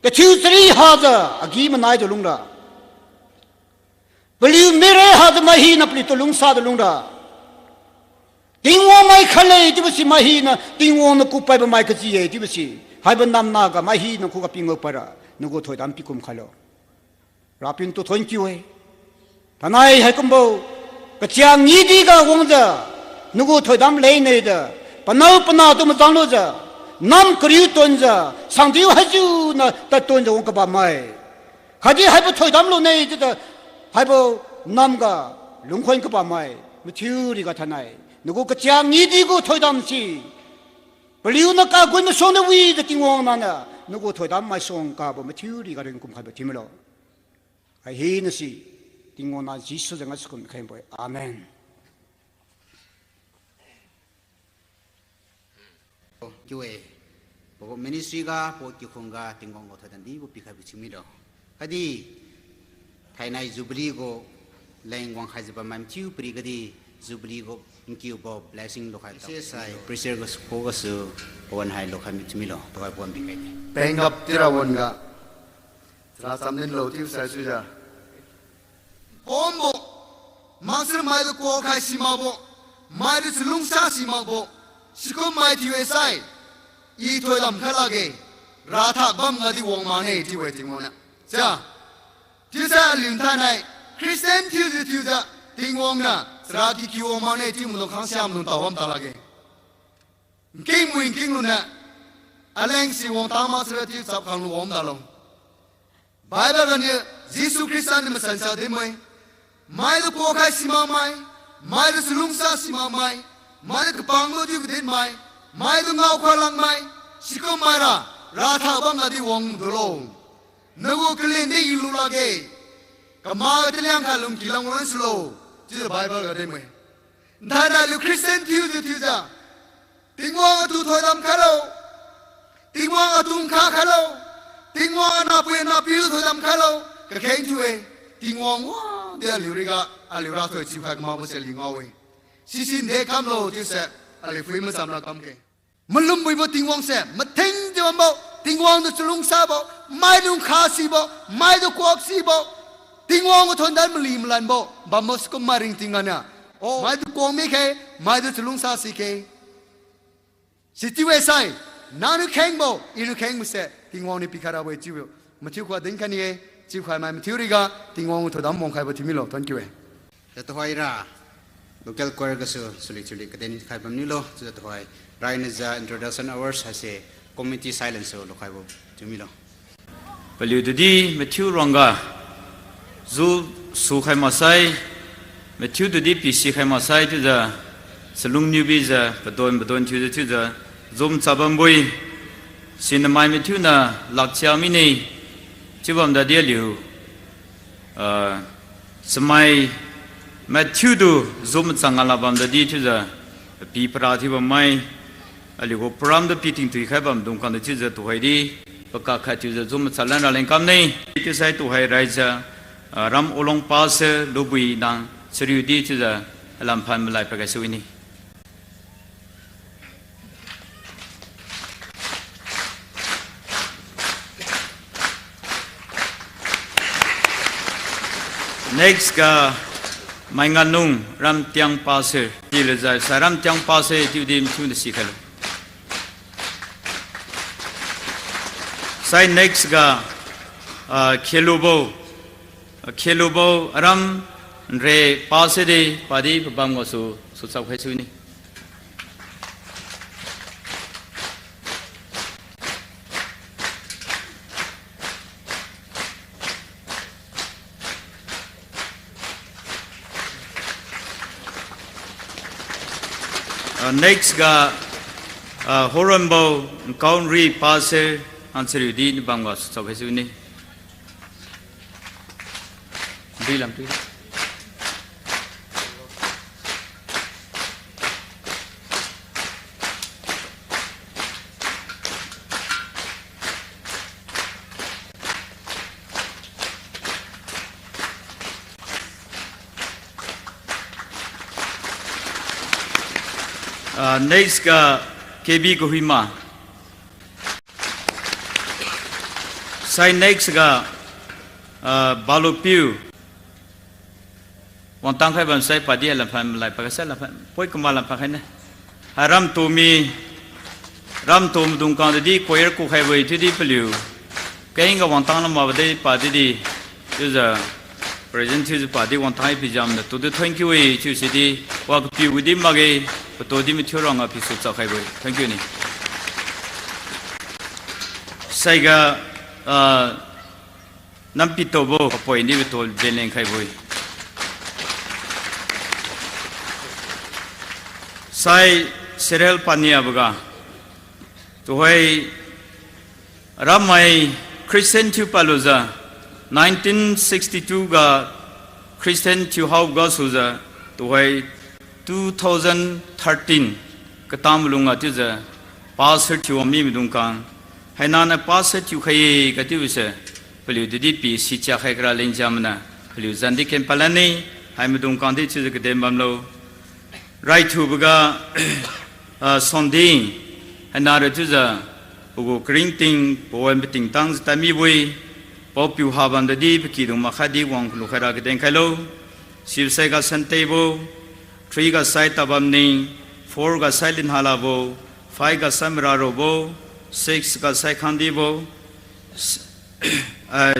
Kathiu chari hajiu, agi-manaijiu lungra. Paliu mire hajiu mai hina paliutu lungsajiu lungra. Tingwang mai khatle chiubo si mai hina, Tingwang niu kupaibo mai kaji-e chiubo si. Haibo namna ga mai hina khuga pingao paira, nagu thoidam pikum khailo. Rapiu natu thonkiu-e. Thainai haikumbo, kachia ngidi ga wangjiu, nagu thoidam lenne jiu, panao panahtu majang lujiu, nam kariu tonjiu, sangdiu haijiu niu tadtonjiu wang kabammai. Khatdi haibo thoidam lune chiujiu, haibo namga lungkhon kabammai, mathiu riga thainai. Nagu kachia ngidi gu thoidam si. Paliuniu kagun masuangniu wijiu Tingwang naniu, nagu thoidam maisuang kabo mathiu riga ringkum khaibo thiumilo. Hai hina si, Tingwang na Jesu jeng gasu kum khengbo-e. Amen. Kiu-e, pagu ministry ga, pagu kikhun ga, Tingwang gu thoidam dibo pikhaibo thiumilo. Khatdi, thainai Jubilee gu leng wangkhaijiu bammai mathiu piri gadi, Jubilee gu nkiubo blessing lukhai tao. Sai preacher gasu, khugasu, pawan hai lukhai mi thiumilo, tuhoi pawan pikhai de. Pengap tira wan ga. Chara chamdinlo chiu sai suijiu. Pombo, maksir maitu kuak khai simakbo, maitu chalungsa simakbo, sikum mai thiu-e sai, I thoidam khai lakge, rathak bam gadi wang makne chiu-e Tingwang niu. Chia, chiusai aliu nthainai, Christian thiujiu thiujiu, Tingwang niu, chara kikiu wang makne chiu maidung khang siam maidung tao bam ta lakge. Nking mui nking luniu, aleng si wang tang maksira chiu chap khang lu wang talo. Bible ganiu Jesu Khrista niu masansa dinbo-e. Maitu kuak khai simakmai, maitu chalungsa simakmai, maitu kapangbo chiu kadinmai, maitu ngao kha lakmai, sikum maira, rathak bam gadi wang dulo. Nagu kalin di lu lakge, kama taliang khat lungki lam wan sulo, chiujiu Bible ga dinbo-e. Nthainai aliu Christian thiujiu thiujiu, Tingwang atu thoidam khailo, Tingwang atu nkha khailo, Tingwang anahpui anahpiu thoidam khailo, kakheng thiu-e, Tingwang wadi aliu riga, aliu rathoi chiukhai kamakbo se aliu ngao-e. Sisin de kamlo chiuse, aliu phui macham ra kamke. Malumbuibo Tingwang se, matheng thiu bambo, Tingwang tu chalungsabo, maitu nkha sibo, maitu kuak sibo, Tingwang gu thondan mali malanbo, bambo sikum mai ringting ganiu. O, maitu kuak mikhe, maitu chalungsa sikhe. Sichiu-e sai, nangniu khengbo, Iniu khengbo se, Tingwang niu pikhai rabo-e chiubo. Mathiu khuga dinkhai ni-e, chiukhai mai mathiu riga, Tingwang gu thoidam wangkhaibo thiumilo, thank you-e. Chiujiu tuhoira, local choir gasu, suli suli kadin khai bamniulo, chiujiu tuhoi, rainiujiu introduction awards haise, community silence su lukhaibo thiumilo. Paliu tudi mathiu ruangga, zu sukhai maksai, mathiu tudi pisikhai maksai chiujiu, chalungniu bijiu, padon padon thiujiu chiujiu, zumcha bambo-e, sinamai mathiuniu lakchia mine, chiubam dadi aliu, ah, chamai mathiutu zumcha ngala bam dadi chiujiu, pi para thiubammai, aliugu program tu piting tuikhai bamdung khangtu chiujiu tuhoidi, pakak khat thiujiu zumcha lan raleng kamne, chiusai tuhoi raijiu, ah, ram ulong pase lubui nang chariudi chiujiu, alam phan malai pakai suini. Next ga, Mainganung Ramtiang Pastor, tilujai sa Ramtiang Pastor, chiudi mathiu de sikhailo. Sai next ga, ah, Khelubo, ah, Khelubo Aram Nre Pastor de, padi pabam gasu, suchap khai suini. Ah, next ga, ah, Horonbo Nkaonri Pastor Ansariu di nibam ga suchao khai suni. Di lam tu. Ah, next ga K B Kahuima. Sai next ga, ah, Balopiu. Wangtang khai bam sai padi lam phan malai pa ga sai lam phan poi kama lam phan khai ne. Hai ram tu mi, ram tu maidung kang di choir ku khai wi thiu di paliu. Keng ga wangtang lam ma ba di padi di. Chiujiu president thiujiu padi wangtang i pijam da tu di thank you e chiu si di. Wa kapiu di makge, patu di mathiu rang ga pisu chao khai wi. Thank you ni. Saiga, ah, Nampitobo, apoi di patu benleng khai wi. Sai serial paniaboga. Tuhoi ramai Christian thiu palujiu, nineteen sixty-two ga Christian thiu hao ga sujiu, tuhoi two thousand thirteen katam lung ga chiujiu pastor thiu wang mi maidung kang. Hainaniu pastor thiu khai-e kachiubo se, paliu di di pi sichia khai kara lengjamniu, paliu jan di ken palan ni, hai maidung kang di chiujiu kaden bamlo. Raithuboga, ah, Sunday, hainara chiujiu, pagu karingting, pawan pating tangjiu tadmibo-e, paopiu habam dadi pakidung makhadi wang kalu khaira kaden khailo, sibosai ga Santebo, three ga sai Tabamning, four ga sai Linhalabo, five ga sai Mararobo, six ga sai Khandibo, s-, ah,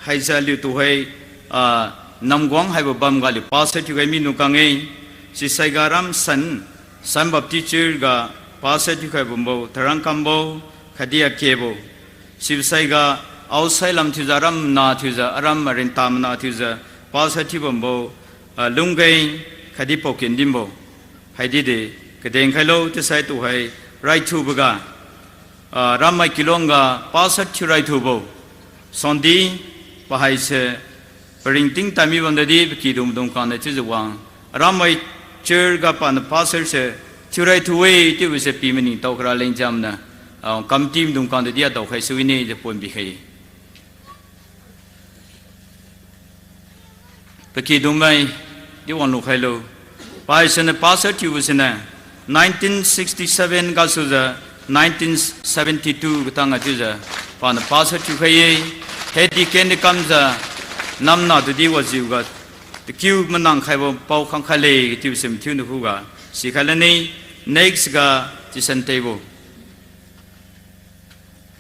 haijiu aliu tuhoi, ah, Namguang haibo bam ga aliu pastor thiukhai mi nukang-e, sisai ga ram San, San Baptist Church ga pastor thiukhai bambo, Tharangkambo, khatdi Akebo. Sibosai ga outside lam thiujiu aram mana thiujiu, aram marinta mana thiujiu, pastor thiu bambo, ah, Lunggeng, khatdi Paukendimbo. Haidi de, kaden khailo, chiusai tuhoi, raithuboga, ah, rammai kilong ga pastor thiu raithubo. Sundi, pahaise, paringting tadmi bam dadi, pakidung maidung kang na chiujiu wang. Rammai church ga paniu pastor se, thiu raithu-e, chiubo se pi maningtao kara lengjamniu, ah, committee maidung kang dadi adao khai suni jiu ponbi khai. Pakidungmai di wanglu khailo. Pahaiseniu pastor thiubo siniu nineteen sixty-seven gasujiu nineteen seventy-two katang ga chiujiu paniu pastor thiukhai-e. Head deacon di kamjiu namna tudi wajiuga takiu manang khaibo pao khang khaile chiubo se mathiuniu khuga sikhai lani. Next ga Chisantebo.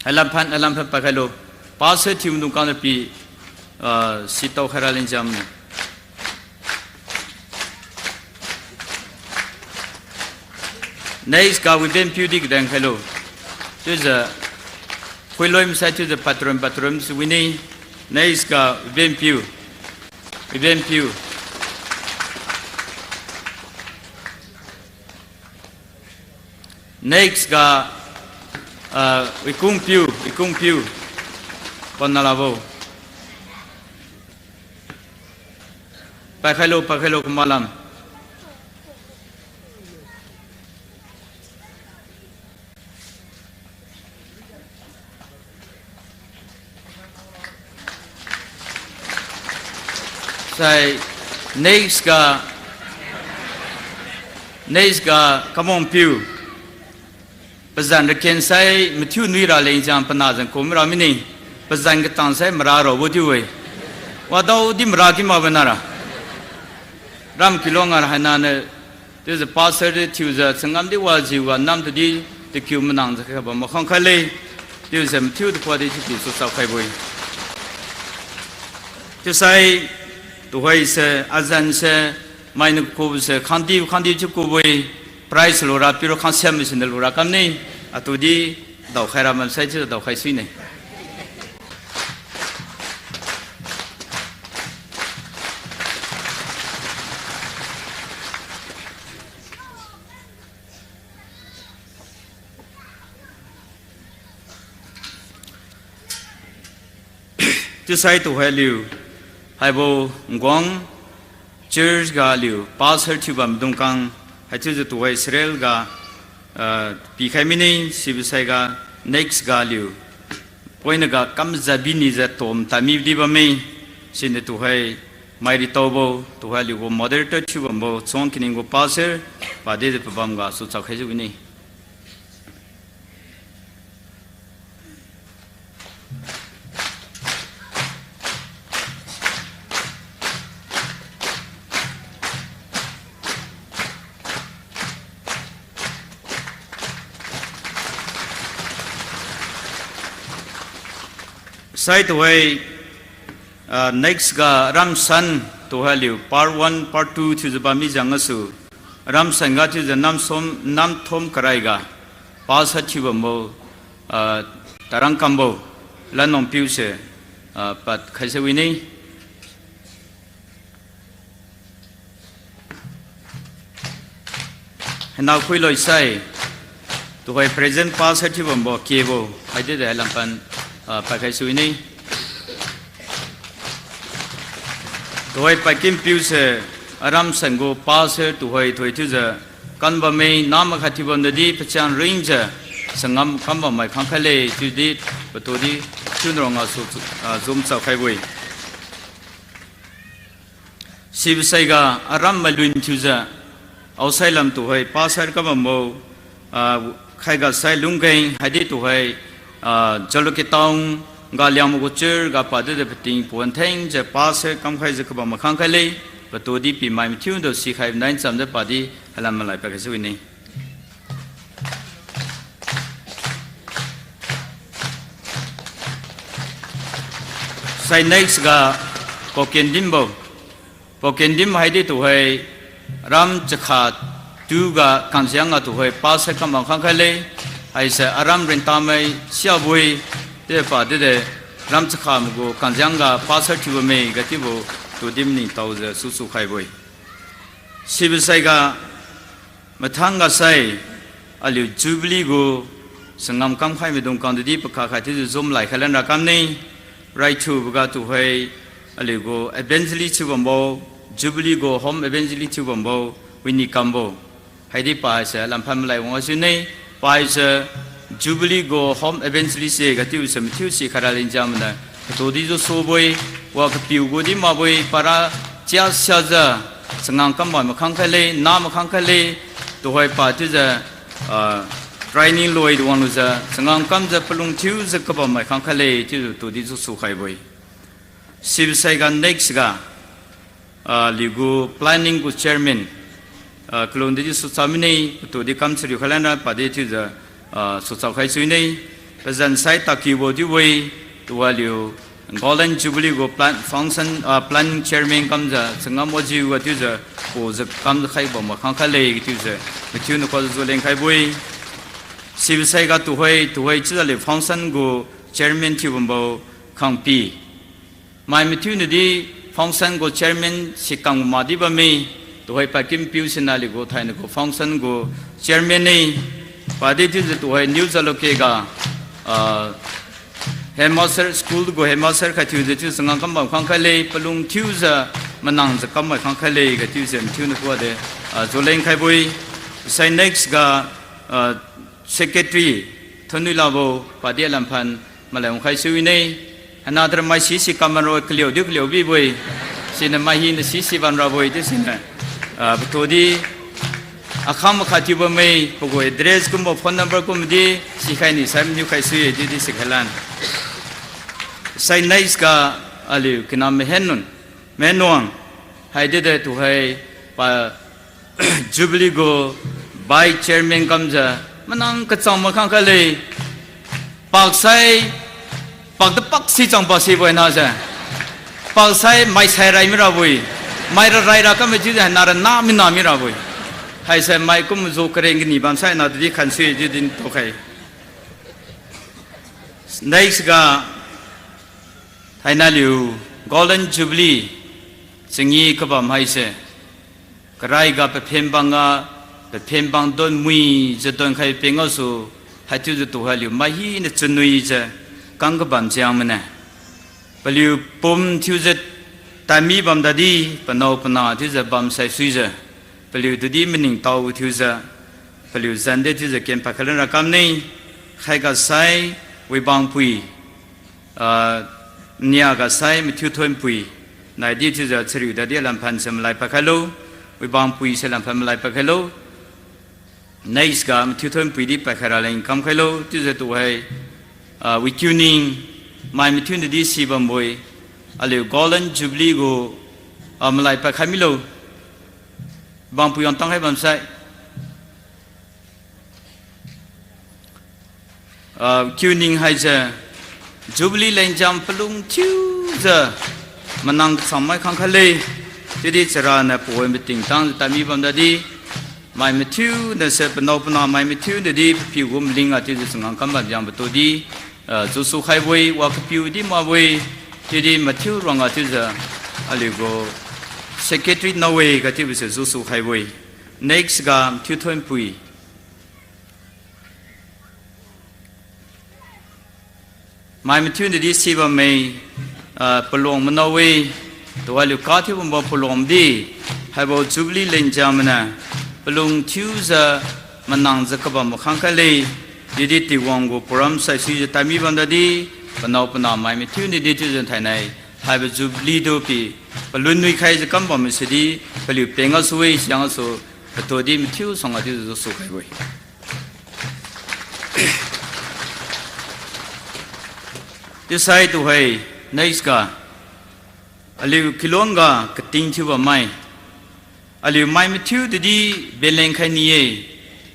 Hailam phan, hailam phan pakhailo. Pastor thiu maidung kang na pi, ah, sitao khaira lengjamniu. Next ga Wibenpiu di kaden khailo. Chiujiu, khuiloi masai chiujiu patron, patron si wini. Next ga Wibenpiu. Wibenpiu. Next ga, ah, Wikungpiu, Wikungpiu. Panalabo. Pakhailo, pakhailo kumalam. Sai, next ga, next ga Kamongpiu. Pazan raken sai mathiu nui raleng jang panazan kum ra mine. Pazan katang sai mara raobo chiu-e. Wadaodi mara ki makbo nara. Ram kilong ga hainaniu, chiujiu pastor di thiujiu changam di wajiuga nam tudi takiu manangjiu khaibo makhang khaile. Chiujiu mathiu tupa di chiu pisu chap khaibo-e. Chiusai, tuhoise, azan se, mainiu kubo se, khangdi, khangdi chiu kubo-e, prize lura piura khangsiam siniu lura kamne, atudi, daokhai ra mansai chiu daokhai suine. Chiusai tuhoi aliu, haibo Ngong church ga aliu pastor thiubam dungkang, haichiujiu tuhoi Israel ga, ah, pikhai mine, sibo saiga next ga aliu poina ga kamjiu binijiu tom tadmi di bamme, siniu tuhoi mai ritaobo, tuhoi aliu gu moderator thiubambo, Chong Kining gu pastor, padi di pabam ga su chaokhaijiu wine. Sai tuhoi, ah, next ga aram san tuhoi aliu part one, part two thiujiu bammi jeng gasu. Aram san ga thiujiu namsom, namthom karai ga pastor thiubambo, ah, Tarang Kambo, Lanong Piu se, ah, padkhaijiu wine. Haina khuiloi sai, tuhoi present pastor thiubambo Kebo, haidi di hailam pan, ah, padkhaisu wine. Tuhoi Paikim Piu se, aram san gu pastor tuhoi thoi thiujiu, kambamme nama khat thiubam nadi pachang ringjiu, sangam kambam mai khangkhaile chiudi, patu di, thiunrong gasu, ah, zum chaokhaibo-e. Sibo saiga aram mailun thiujiu, outside lam tuhoi pastor kabambo, ah, Khaigasai Lunggeng haidi tuhoi, ah, Jalukie Town ga Liangmai gu church ga padi di pating puan thengjiu pastor kamkhaijiu kabam mai khangkhaile, patu di pimai mathiu tu sikhai nai chamjiu padi hailam malai padkhaisu wine. Sai next ga Paukendimbo. Paukendimbo haidi tuhoi ram chakha tu ga Kangjiang ga tuhoi pastor kamma khangkhaile. Haise aram ringtamai siabo-e, chiupa dide ram chakha mai gu Kangjiang ga pastor thiubamme ga chiubo tudi maningtaojiu susu khaibo-e. Sibo saiga mathang ga sai, aliu Jubilee gu sangam kamkhai maidung kang tudi pakha khai thiujiu zum lai khailan ra kamne, raithubo ga tuhoi, aliu gu evangelist thiubambo, Jubilee gu home evangelist thiubambo, Winnie Kambo. Haidi paise lamphan malai wang asune, paise Jubilee gu home evangelist se ga thiuse mathiu si khaira linjiam maniu, patu di jusubo-e, wa kapiu gu di makbo-e, para chia siajiu, changam kambam mai khangkhaile, na mai khangkhaile, tuhoi pa chiujiu, ah, training loi wanglujiu, changam kamjiu palung thiujiu kabam mai khangkhaile chiujiu tudi jusu khaibo-e. Sibo saiga next ga, ah, aliu gu planning gu chairman, ah, kalung di sucha mine, patu di kam chariu khailan ra padi chiujiu, ah, suchao khai suine, pazan sai takiubo chiubo-e, tuwa aliu Golden Jubilee gu plan, function, ah, planning chairman kamjiu changam wajiu ga chiujiu, kujiu kamjiu khai bam mai khangkhaile chiujiu, mathiu nakhujiu leng khaibo-e. Sibo saiga tuhoi, tuhoi chiujiu aliu function gu chairman thiubambo Khangpi. Mai mathiu nadi function gu chairman sikang madi bamme, tuhoi Paikim Piu sina aliu gu thainai gu function gu chairman ne, padi chiujiu tuhoi New Jalukie ga, ah, headmaster, school gu headmaster khai thiujiu chiu changam kambam khangkhaile, palung thiujiu manangjiu kam mai khangkhaile ga chiujiu mathiu nakhujiu de, ah, juleng khaibo-e. Sai next ga, ah, secretary Thonluilabo padi lamphan malai wang khai suine. Hana tara mai sisi kam banra kaliu di kaliu bibo-e. Siniu mai hina sisi banrabo-e chiu siniu, ah, patu di akhang makha thiubamme, pagu address kumbo phone number kum di sikhai ni sai maniu khai sui-e chiudi sikhailan. Sai next ga aliu kinam Mahennuan, Mahennuang, haidi de tuhoi pa Jubilee gu vice chairman kamjiu manang kachang mai khangkhaile, paksai, pakta paksi chang pasi bo-e nase. Paksai maisai rai mirabo-e, mai rarai ra kamme chiujiu nara na mina mirabo-e. Haise mai kumjiu kareng kani bamsai natu di khansui chiu din tukhai. Next ga thainai aliu Golden Jubilee changi kabam haise, karai ga paphen bang ga, paphen bang don muijiu donkhai peng gasu, haichiujiu tuhoi aliu mai hina chunwijiu kang kabam jiang mane. Paliu pum thiujiu tadmi bamdadi, panao panah chiujiu bamsai suijiu, paliu tudi maningtao thiujiu, paliu zan de chiujiu ken padkhai lanra kamne. Khaiga sai, Wibangpui, ah, niaga sai, Mathiu Thonpui, naidi chiujiu chariu dadi alam phan se malai padkhailo, Wibangpui se lam phan malai padkhailo. Next ga Mathiu Thonpui di padkhai raleng kamkhailo, chiujiu tuhai, ah, Wikiuning, mai mathiu nadi si bambo-e, aliu Golden Jubilee gu, ah, malai padkhai milo, Wibangpui wangtang khai bamsai. Ah, Kiuning haise, Jubilee lengjam palung thiujiu, manang kachangmai khangkhat le, chiudi charaniu pawan mating tangjiu tadmi bamdadi, mai mathiu nase panao panah mai mathiu nadi papiu gu maling a chiujiu changam kam bamjiang patu di, ah, jusu khaibo-e, wa kapiu di makbo-e, chiudi mathiu ruangga chiujiu, aliu gu secretary nawe ga chiubo se jusu khaibo-e. Next ga Mathiu Thonpui. Mai mathiu nadi si bamme, ah, paluang manao-e, tualiu kathiu bambo paluang di, haibo Jubilee lengjam maniu, palung thiujiu manangjiu kabam makhang khaile, chiudi Tingwang gu program saisuijiu tadmi bamdadi, panao panah mai mathiu nadi thiujiu thainai, haibo Jubilee tu pi, palun nuikhaijiu kam bamme sidi, paliu peng gasu-e, siang gasu, patu di mathiu suangga chiujiu jusu khaibo-e. Chiusai tuhoi, next ga, aliu kilong ga kating thiu bammai. Aliu mai mathiu tudi benlen khai ni-e,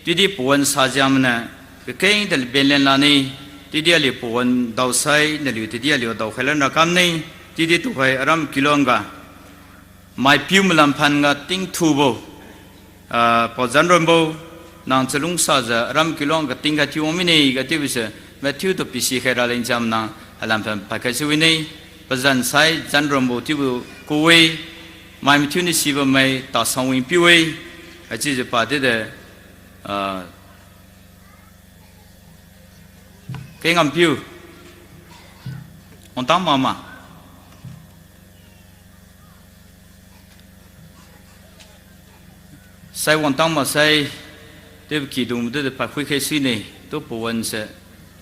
chiudi pawan sajiang maniu, kakeng tali benlen lani, chiudi aliu pawan daosai, naliu tudi aliu daokhai lanra kamne, chiudi tuhoi aram kilong ga maipiu malam phan ga tingthubo, ah, Pao Zanronbo, nang chalungsajiu aram kilong ga tingkhai thiu wang mine ga chiubo se, mathiu tu pisi khai raleng jam nang halam phan padkhai si wine, pazan sai Zanronbo chiubo ku-e, mai mathiu ni si bammai Tasangwing piu-e, achiujiu padi de, ah, Kengam piu. Wangtang makma. Sai wangtang maksai, chiubo kidung tu de pakhui khai sine, tu pawan se,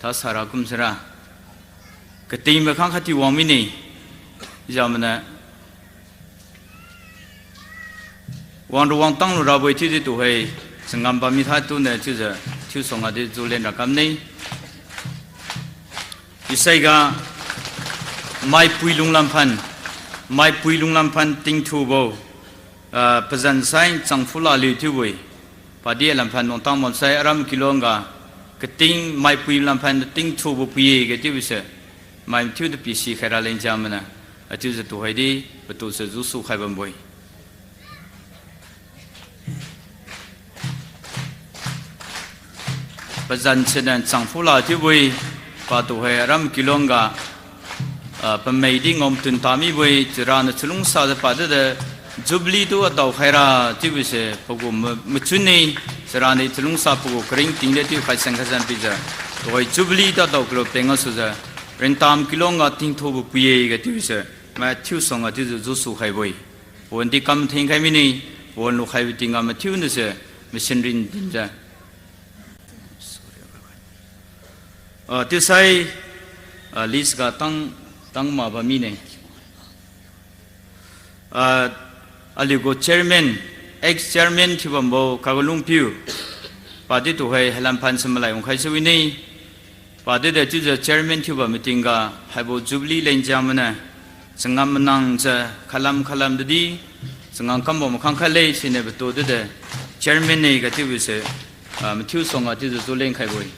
tasara kum sara. Kating makhang khat thiu wang mine, jamaniu. Wangru wangtang lu rabo-e chiudi tuhoi, changam bammi tha tuniu chiujiu, thiu suangga di julen ra kamne. Chiusai ga, maipui lunglam phan, maipui lunglam phan tingthubo, ah, pazan sai changphula liu thiubo-e. Padi alam phan wangtang maksai aram kilong ga, kating maipui lam phan tingthubo pui-e ga chiubo se, mai mathiu tu pisi khai raleng jam maniu, achiujiu tuhoi di, patu se jusu khai bambo-e. Pazan siniu changphula thiubo-e, patu hai aram kilong ga, ah, pamai di ngam tun tamibo-e, chiraniu chalungsajiu padi de, Jubilee tu adao khaira chiubo se pagu ma-, machun-e, chirani chalungsa pagu karing tingde chiu khaisan khaisan pijiu. Tuhoi Jubilee tu adao kalo peng gasujiu, ringtam kilong ga tingthubo pui-e ga chiubo se, mathiu suangga chiujiu jusu khaibo-e. Pawan di kam theng khai mine, pawan lukhaibo tingga mathiu nise, machiu rin dinjiu. Ah, chiusai, ah, list ga tang, tang ma bammi ne. Ah, aliu gu chairman, ex chairman thiubambo Kagalungpiu, padi tuhoi hailam phan se malai wangkhai si wine. Padi de chiujiu chairman thiubam meeting ga haibo Jubilee lengjam maniu, changam manangjiu khalam khalam tudi, changam kambo makhang khaile siniu patu di de, chairman ne ga chiubo se, ah, mathiu suangga chiujiu julen khaibo-e.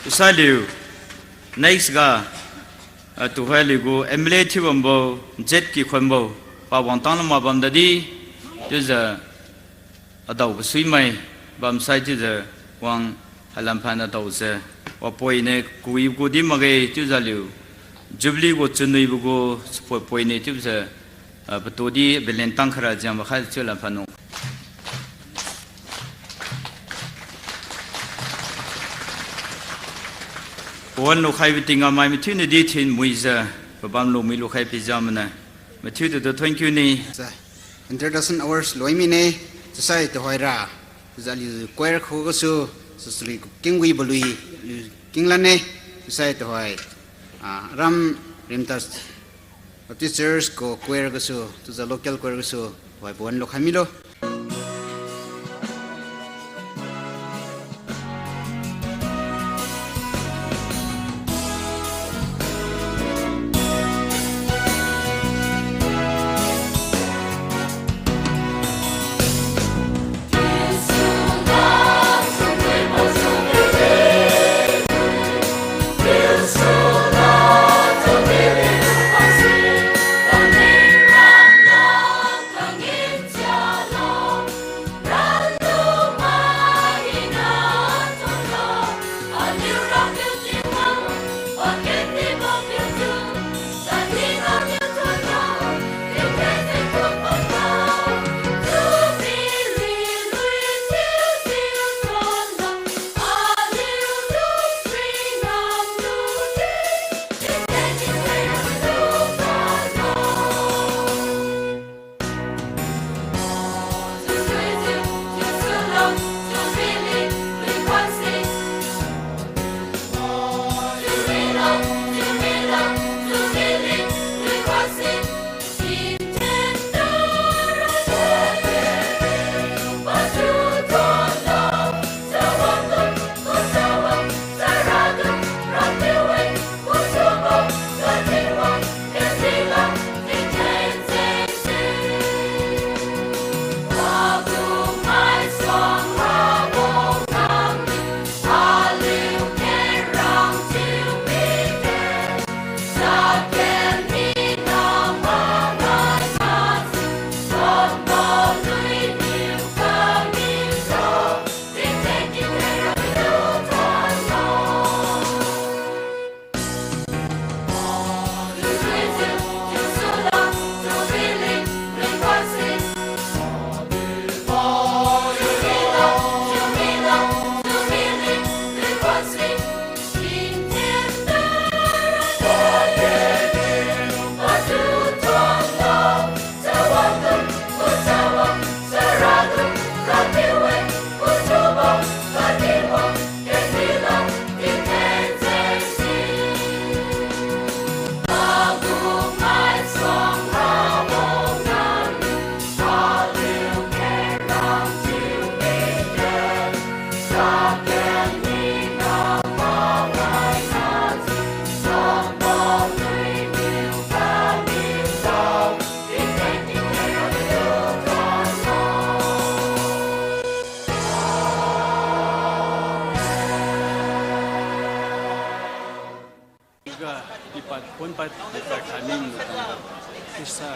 Chiusai liu, next ga, ah, tuhoi aliu gu M L A thiubambo, Z Kikhonbo, pa wangtang lama bamdadi, chiujiu, adao kasuimai, bamsai chiujiu, wang hailam phan adao se, wapoine kawi gu di makge chiujiu aliu, Jubilee gu chunwibo gu, support poine chiubo se, Ah, patu di belen tang khara jiang bakhai chiu la phanu. Pawan lukhaibo Tingwang mai mathiu niu di thin muijiu, pabam lu mui lukhai pijam mane. Mathiu tu tu thank you ni. Sa, introduction hours loi mine, chiusai tuhoira. Chiujiu aliu choir khugasu, sasuli kingwibo lui, aliu kinglan ne, chiusai tuhoi. Ah, aram Rimtas Baptist Church gu choir gasu, chiujiu local choir gasu, wai pawan lukhai milo. Ga pipad phunpad pipad khaimi manu tang Khrista,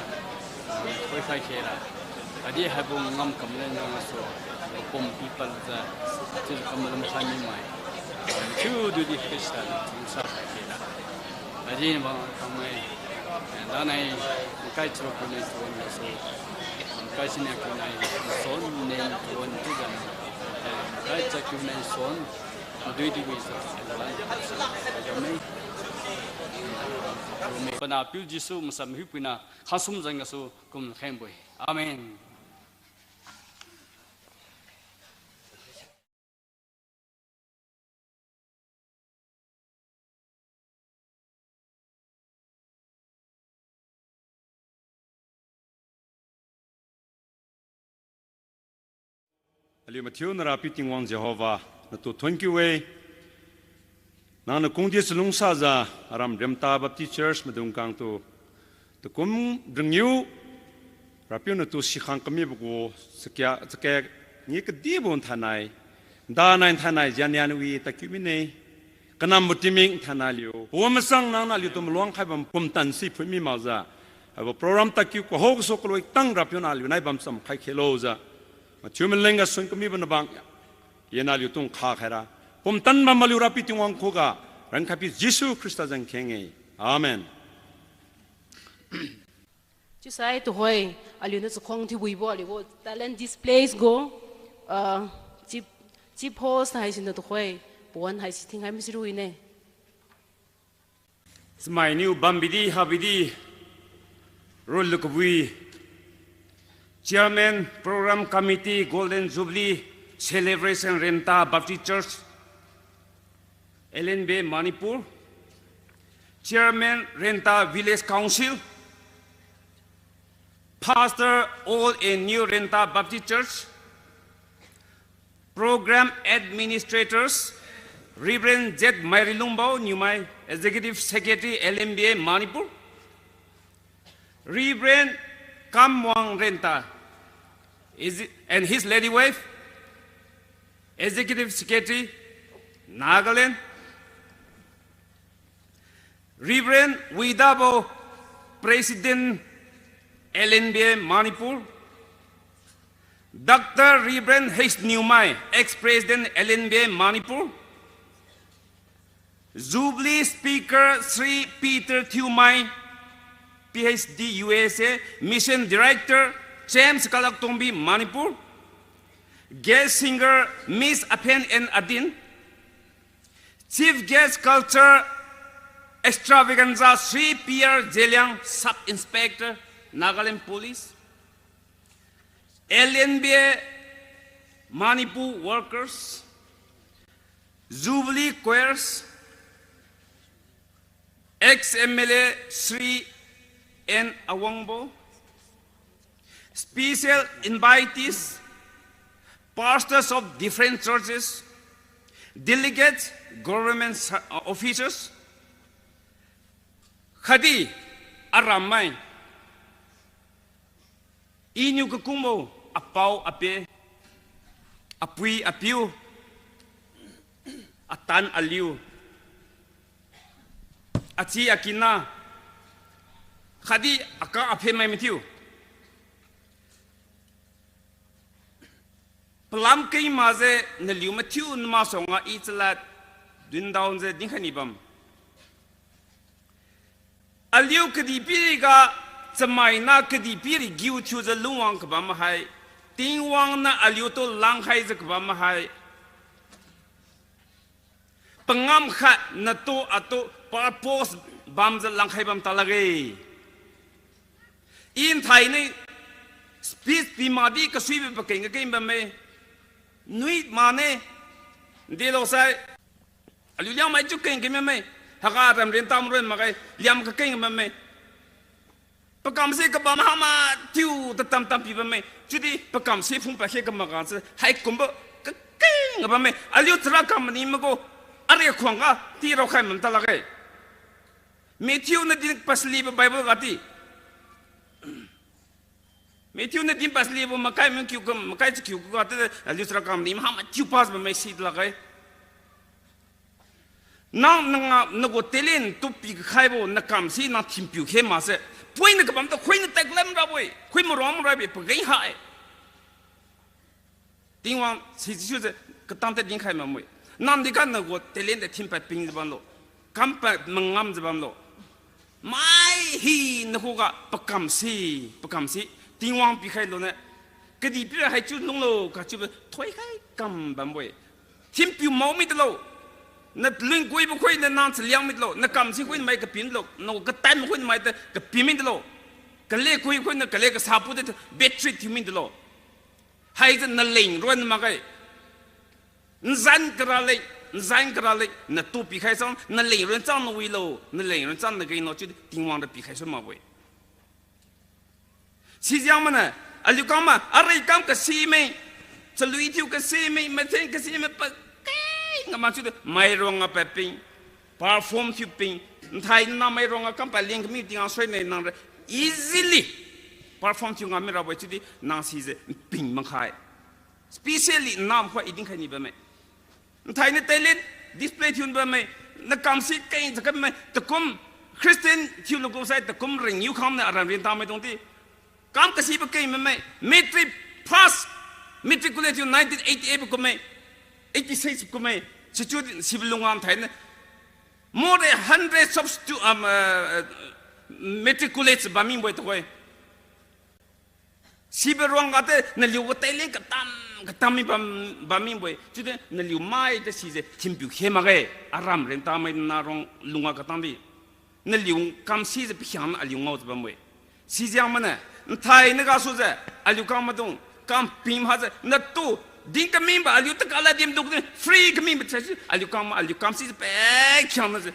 ah, thoikhai khera. Khatdi haibo ngamkam leng gasu, pum pipadjiu, chiu kam malum khaimi mai. Thiu dudi Khrista lungsa khai khera. Khatdi bang tangmai, eh, danai, kai chiro kunai tuan gasu, kai sinia kunai, son nen tuan tu gan, eh, kai cha kunai son, madui di wi sa, eh, lai, sa, eh, yamai. Rumi. Panahpiu Jesu masam hiupuina, khasum zan gasu, kum kheng bui. Amen. Aliu mathiu narapiu Tingwang Jehova, natu thonkiu-e. Nangniu kungdi chalungsajiu, aram Rimta Baptist Church maidung kangtu, takum ringniu, Rapiu natu sikhang kamibo gu, chakia, chakia, ngi kadibo nthainai, danai nthainai, janian wi tadkiu mine, kanambo tingmik nthainai liu, pawan masang nangniu aliutu maluang khai bam pumtan si phui mi makjiu, haibo program tadkiu kaho gasu kaloi tang Rapiu naliu nai bam cham khai khelo jiu, mathiu maleng gasun kamibo nabang, ye naliu tung kha khaira, pumtan bam maliu Rapiu Tingwang khuga, rankhaipiu Jesu Khrista jang kheng-e. Amen. Chiusai tuhoi, aliuniu chakhuang thiubuibo aliugu talent displays gu, uh, chief, chief host haisiniu tuhoi, pawan haisi thinkhai masiru ine. Chamainiu bambidi habidi, rolu kabui, Chairman Program Committee Golden Jubilee Celebration Renta Baptist Church, L N B A Manipur, Chairman Renta Village Council, Pastor Old and New Renta Baptist Church, Program Administrators, Reverend Z Mairilungbo Niumai, Executive Secretary, L N B A Manipur, Reverend Kamwang Renta, is, and his lady wife, Executive Secretary, Nagaland, Reverend Widabo, President, L N B A Manipur, Doctor Reverend H Niumai, ex-president, L N B A Manipur, Jubilee Speaker Sri Peter Thiumai, P H D, U S A, Mission Director, James Kalaktongbi, Manipur, Guest Singer, Miss Aphen N Adin, Chief Guest Culture Extravaganza, Sri P R Zeliang, Sub Inspector, Nagaland Police, L N B A Manipur workers, Jubilee Choirs, ex-M L A Sri N Awangbo, special invitees, pastors of different churches, delegates, government ser-, uh, officers, khatdi arammai, iniu kakungbo apao ape, apui apiu, atan aliu, achi akina, khatdi aka aphenmai mathiu. Palam keng makjiu naliu mathiu nama suangga i chalad dundaojiu dinkhai ni bam. Aliu kadihpiriga chamaina kadihpiri giu thiujiu lungwang kabam hai, Tingwang niu aliutu langkhaijiu kabam hai, pangam khat natu atu purpose bamjiu langkhai bam ta lakge. I nthaini speech pi makdi kasuibo pakeng kakeng bamme. Nui mane. Delosai. Aliu liangmai chiu keng keng bamme. Haiga ram rintam run makge. Liam kakeng bamme. Pakamse kabam hama thiu tatam tampi bamme. Chiudi pakamse phung pakhe kamakga se haikumbo kakeng bamme. Aliu chara kam mani magu. Ari khuangga ti raokhai mam ta lakge. Matthew niu din pasalibo Bible ga ti. Matthew niu din pasalibo makai mung kiu kam, makai chakiu ga ti, aliu chara kam ni maha mathiu pass bamme si lakge. Nang, nang, nagu talent tu pikhaibo, nakamse nang thinpiu khe makse. Phuiniu kabam tu, khuiniu tadlam rabo-e, khui marong rabo-e, pageng ha-e. Tingwang si Jesu se katang ta dinkhai makbo-e. Nang di ka nagu talent de thinpad pingjiu bamlo. Kampad mangamjiu bamlo. Mai hi nakhuga pakamse, pakamse. Tingwang pikhai lune. Kadihpira haichiu lunglo, kachiubo thoikhai kam bambo-e. Thinpiu mao mi tulo. Nalungkuibo khuiniu nang chaliang mi tulo. Nakamse khuiniu mai kapi tulo. Nagu katanbo khuiniu mai ta kapi mi tulo. Kale kui khuiniu kale kasapu de battery thiu mi tulo. Haijiu naleng ron makge. Nzan kara leng, nzan kara leng, natu pikhai sang, naleng ron chang nawilo, naleng ron chang nagenglo chiudi Tingwang ra pikhai su makbo-e. Sijiang mana, aliu kam ma, arai kam kasimai, chalui thiu kasimai, mathen kasimai, pakeng ngam chiudi, mairong a pad ping, perform thiu ping, nthai na mairong a kam paleng kami Tingwang suinai nang ra, easily, perform thiu ngam mi rabo-e chiudi, nang sijiu ping makhai. Specially, nam khoi i dinkhai ni bamme. Nthai niu talent display thiu bamme. Nakamse keng chakam bamme. Takum Christian thiu lugu sai takum ringniu kham niu aram rin tamaidung di. Kam kasibo keng bamme. Matric pass. Matriculate thiu nineteen eighty-eight kumme. Eighty-six kumme. Sichiu sibo lungwang nthai niu. More than hundreds of stu-, um, uh, matriculates bam mibo-e tuhoi. Sibo ruangga te naliu gu talent katam, katam mi bam, bam mibo-e. Chiudi naliu mai te sijiu thinpiu khe makge. Aram renta mai na ruang lungga katang di. Naliu kam sijiu pakhiangna aliu ngaojiu bambo-e. Sijeng maniu, nthai na gasujiu, aliu kam maidung, kam ping hajiu, natu, din kaminbo aliu taka lad dimduk di, free kaminbo thai si, aliu kam, aliu kam sijiu pakhiangna jiu.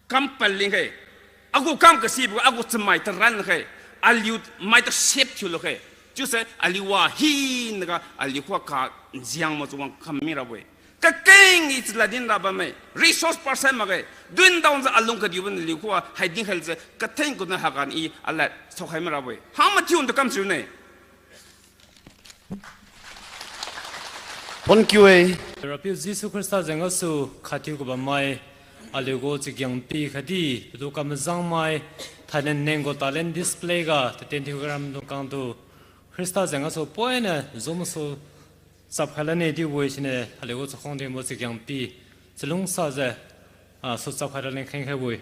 Kam paling khe. Agu kam kasibo, agu chamai taran khe. Aliu mai ta sep thiulo khe. Chiusai aliu wa hinaga aliu khuga ka njiang majiu wang kam mirabo-e. Kakeng i chalad din ra bamme. Resource person makge. Dun daojiu alung kadiubo naliu khuga hai dinkhai jiu katheng kuna hagan i alad saokhai mirabo-e. Hang mathiu ntu kam chiune. Pon kiu-e. Rapiu Jesu Khrista jeng gasu khathiu kabammai, aliu gu chagiang pi khatdi, patu kamazangmai, thainai neng gu talent display ga tatien thiu karam dungkang tu, Khrista jeng gasu poiniu zumsu chapkhai lane chiubo-e siniu aliu gu chakhuang thiubo chagiang pi, chalungsajiu, ah, su chapkhai raleng khengkhaibo-e.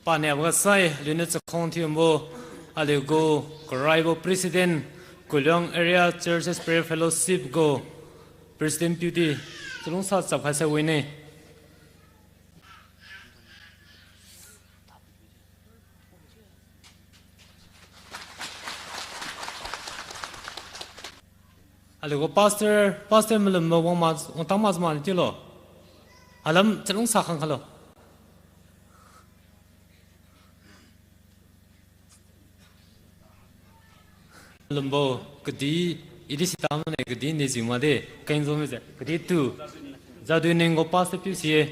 Paniaboga sai, aliuniu chakhuang thiubo, aliu gu karaibo President, Kuliang Area Churches Prayer Fellowship gu President piu di, chalungsa chapkhai sai wine. Aliu gu pastor, pastor malumbo wang ma, wangtang ma mane chiulo. Alam chalungsa khang khalo. Lumbo, kadi, idi sita mane kadi nijiu makde, kengjiu mijiu, kadi tu, Jadui Neng gu pastor piu si-e.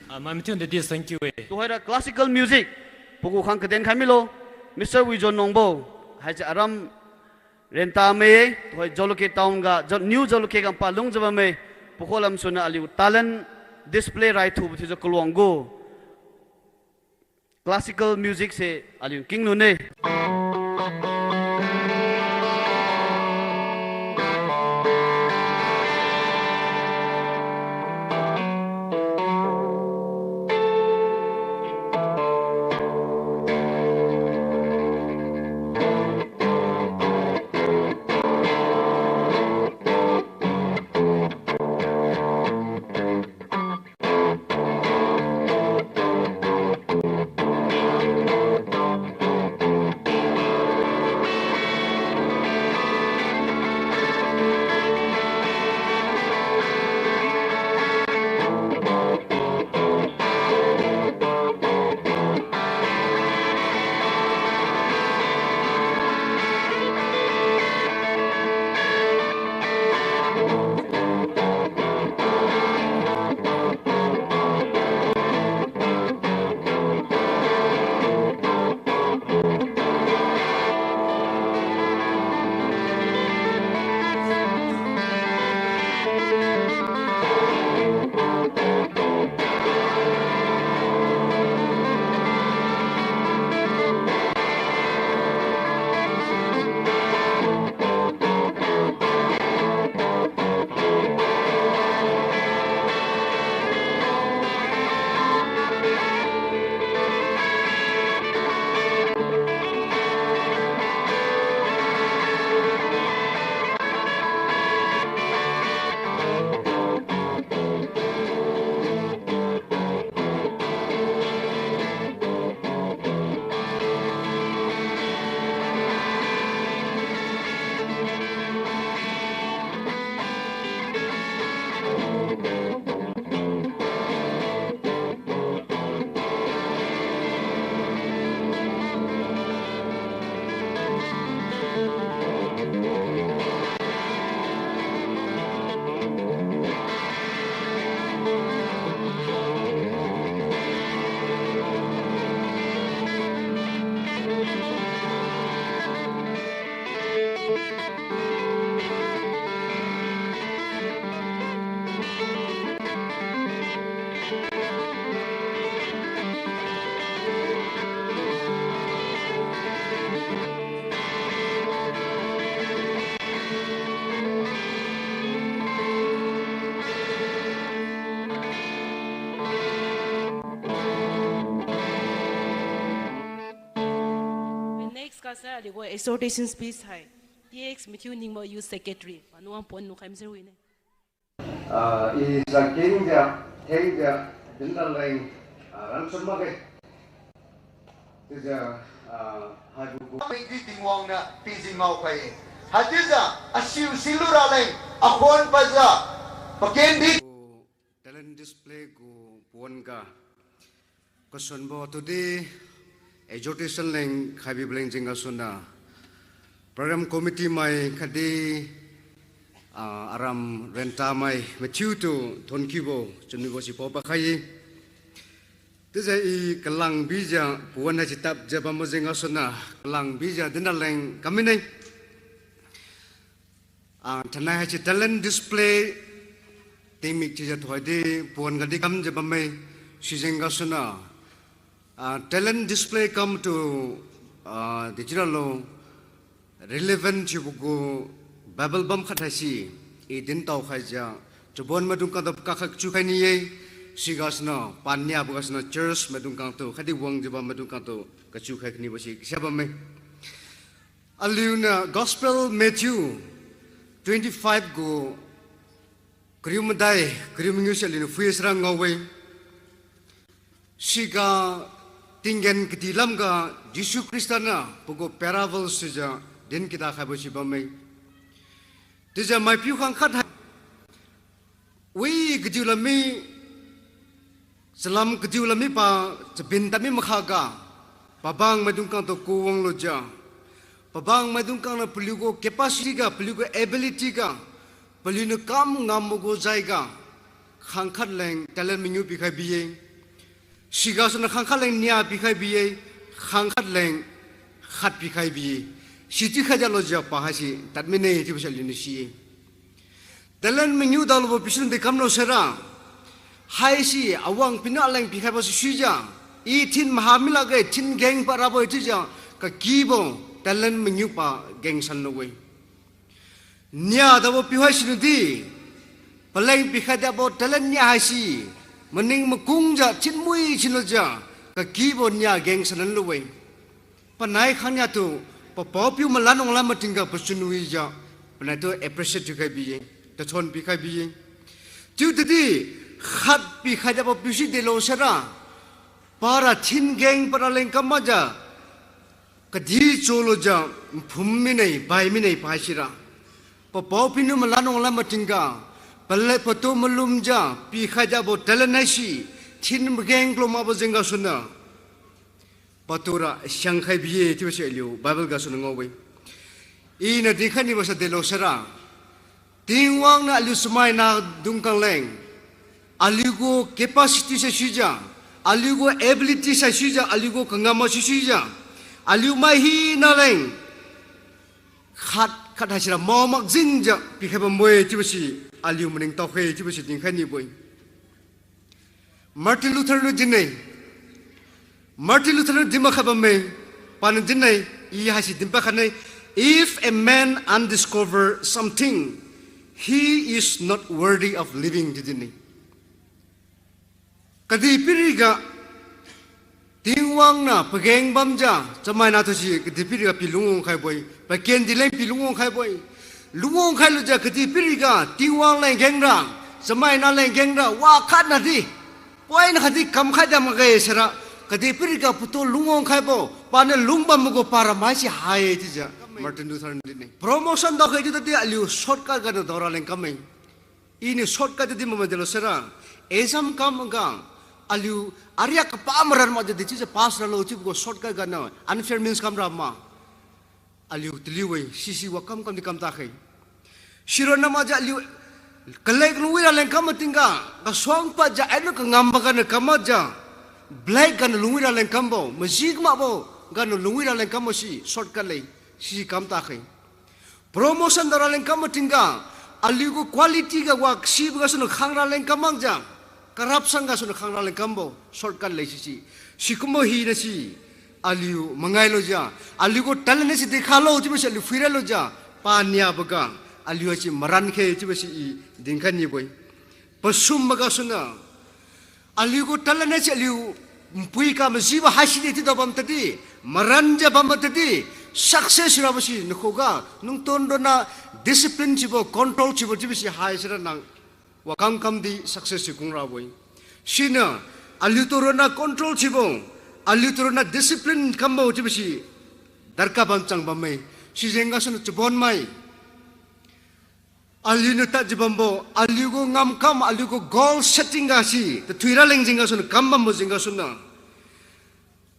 Ah, mai mathiu de di thank you e. Tuhoira classical music, pagu khang kaden khai milo, Mister Wijon Nongbo, haise aram renta mai, tuhoi Jalukie town ga, Ja-, New Jalukie ga palungjiu bamme, pakhulam suniu aliu talent display raithubo thiujiu kaluang gu classical music se aliu kinglu ne. Next ga sa aliu gu exhortation speech hai, T X Matthew Ningbo, Youth Secretary, panu wang pon nukhai mse wine. Ah, i sa kengjiu, thengjiu, dinra leng, ah, ransum makge. Chiujiu, ah, haibo gu, Tingwang niu pijing ngao khai-e. Haichiujiu, asiu silu raleng, akhon paijiu, pakendi. Talent display gu pon ga, kasunbo tudi, exhortation leng khaibibo leng jeng gasuna, program committee mai khatdi, ah, aram renta mai mathiutu thonkiubo chunwibo si pao pakhai-e. Chiujiu i kalang bijiu pon haisi tapjiu bambo jeng gasuna, kalang bijiu dinra leng kam mine. Ah, thainai haise talent display tingmik chiujiu thoidi pon gadi kamjiu bamme, sijeng gasuna, ah, talent display kamtu, ah, dichiuralo relevant thiubo gu Bible bam khat haise i dintao khaijiu, chabon maidung khangtu kakhat kachiu khai ni-e, sigasuniu paniabo gasuniu church maidung khangtu khatdi wangjiu bam maidung khangtu kachiu khai kanibo si kisia bamme. Aliuniu Gospel Matthew twenty five gu kariu madai, kariu mangiu se aliuniu phuisara ngao-e. Siga tinggen kadi lamga Jesu Khrista niu pagu parable sijiu din kida khaibo si bamme. Chiujiu maipiu khangkhat hai, wi kadiu lammi, chalam kadiu lammi pa, chabin tadmi makhaga, pabang maidung khangtu kuwang lujiu, pabang maidung khangniu paliugu capacity ga, paliugu ability ga, paliuniu kam ngambo gu jaiga, khangkhat leng talent mangiu pikhai bi-e. Sigasuniu khangkhat leng nia pikhai bi-e, khangkhat leng khat pikhai bi-e. Sichiu khaijiu lujiu pa haise tadmine chiubo si aliuniu si-e. Talent mangiu daolubo pisun di kamlo saira, haise awang pina leng pikhaibo si suijiu, i thin maha mi lakge, thin geng parabo-e chiujiu, kakibo talent mangiu pa gengsan lu-e. Nia dabo piu haisiniudi, paleng pikhai dabo talent nia haise, maning makungjiu thinmui thinlujiu, kakibo nia gengsan lan lu-e. Panai khangniatu, papao piu malan wanglan matingga pachun wijiu, panaitu appreciate thiukhai bi-e, tachon pikhai bi-e. Chiutadi, khat pikhai dabo piu si delo saira, para thin geng para leng kam makjiu, kadih cholujiu, nphum mine, bai mine pa haisira, papao piuniu malan wanglan matingga, pale patu malumjiu pikhai dabo talent haise, thin mageng klo makbo jeng gasuniu, patura siangkhai bi-e chiubo si aliu Bible gasuniu ngao-e. Iniu dinkhai nibo sa delo saira, Tingwang niu aliu chamaina dungkhang leng, aliugu capacity sai suijiu, aliugu ability sai suijiu, aliugu kangam sai suijiu, aliu mai hina leng, khat khat haisira mao makjingjiu pikhai bambo-e chiubo si, aliu maningtao khe chiubo si dinkhai nibo-e. Martin Luther niu din-e. Martin Luther niu din makhat bamme, paniu din-e, i haise dinpad khatne, If a man undiscover something, he is not worthy of living, chiu din-e. Kadihpiriga, Tingwang niu pageng bamjiu, chamaina tu si kadihpiriga pi lungwang khaibo-e, pakendi leng pi lungwang khaibo-e. Lungwang khailujiu kadihpiriga, Tingwang leng gengra, chamaina leng gengra, wa khatnadi, poina khatdi kamkhai dam makge saira, kadihpiriga patu lungwang khaibo, paniu lungbambo gu para mai si hai-e chiujiu, Martin Luther niu din-e. Promotion daokhe chiu tadi aliu shortcut ganiu daora leng kamme. Iniu shortcut di mama delo saira, exam kamga, aliu ariak kapa maran makjiu dechiujiu pass ralo chiubo gu shortcut ganiu unfair means kamra ma. Aliu taliu-e, sisi wakam kamdi kamta khe. Sironna makjiu aliu kalek lungwi raleng kam matingga, kasuang padjiu ainiu kangambo ganiu kam makjiu, black ganiu lungwi raleng kambo, maji kamakbo ganiu lungwi raleng kambo si shortcut le, sisi kamta khe. Promotion daoraleng kam matingga, aliugu quality ga wa kasibo gasuniu khangraleng kam makjiu, corruption gasuniu khangraleng kambo shortcut le sisi. Sikumbo hina si, aliu mangai lujiu, aliugu talent si dikhalo chiubo si aliu phuira lujiu, paniaboga, aliu haise maran khe chiubo si i dinkhai nibo-e. Pasumbo gasuniu, aliugu talent si aliu npui kamajibo haisi di chiuda bam tadi, maranjiu bam tadi, Success rabo si nakhuga nung ton ronna discipline thiubo, control thiubo chiubo si hai sira nang wa kam kam di success thiu kung rabo-e. Siniu aliu tu ronna control thiubo, aliu tu ronna discipline kambo chiubo si darkar bam chang bamme. Sijeng gasuniu chabonmai aliuniu tadjiu bambo, aliugu ngamkam, aliugu goal setting ga si tathui raleng jeng gasuniu kam bambo jeng gasuniu,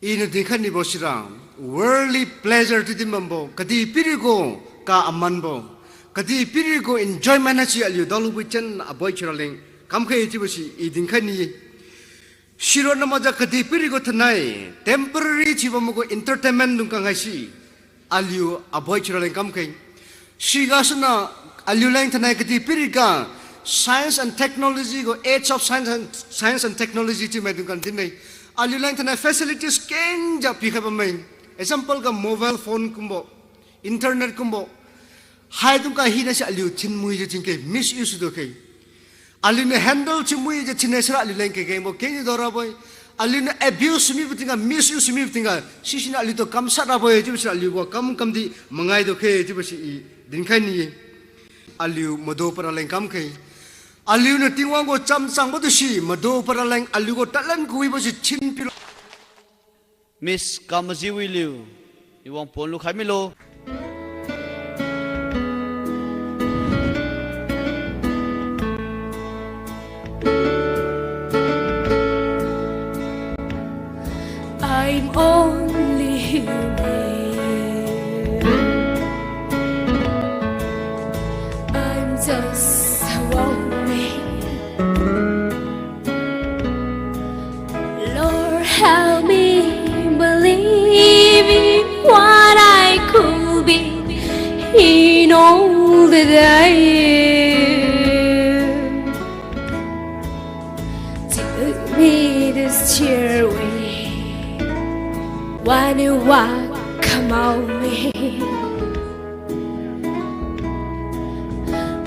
iniu dinkhai nibo sira, worldly pleasure chiu din bambo, kadihpirigu ka amanbo, kadihpirigu enjoyment haise aliu daolubo chen avoid thiu raleng kamkhai chiubo si i dinkhai ni-e. Sironna makjiu kadihpirigu thainai temporary thiu bambo gu entertainment dung kang haise aliu avoid thiu raleng kamkhai. Sigasuniu aliuleng thainai kadihpiriga science and technology gu, age of science and, science and technology chiu maidung kang din-e. Aliuleng thainai facilities kengjiu pikhai bamme. Example ga mobile phone kumbo, internet kumbo, haidung kang hinase aliu thinmuijiu thin khe, misuse thiudu khe. Aliuniu handle thiumuijiu thinne sira aliuleng kagengbo kengjiu daorabo-e. Aliuniu abuse mibo tingga, misuse mibo tingga sisiniu aliutu kamshat rabo-e chiubo si aliugu kam kam di mangaidu khe chiubo si i dinkhai ni-e. Aliu madu paraleng kamkhai. Aliuniu Tingwang gu chamchangbo tu si madu paraleng aliugu talent kawibo si thin pilo. Miss Kamajiwiliu, i wang pon lukhai milo. I'm only human. I'm just a woman. Lord, help me believe in what I could be in all that I am. Take me the stairway, why you walk among me?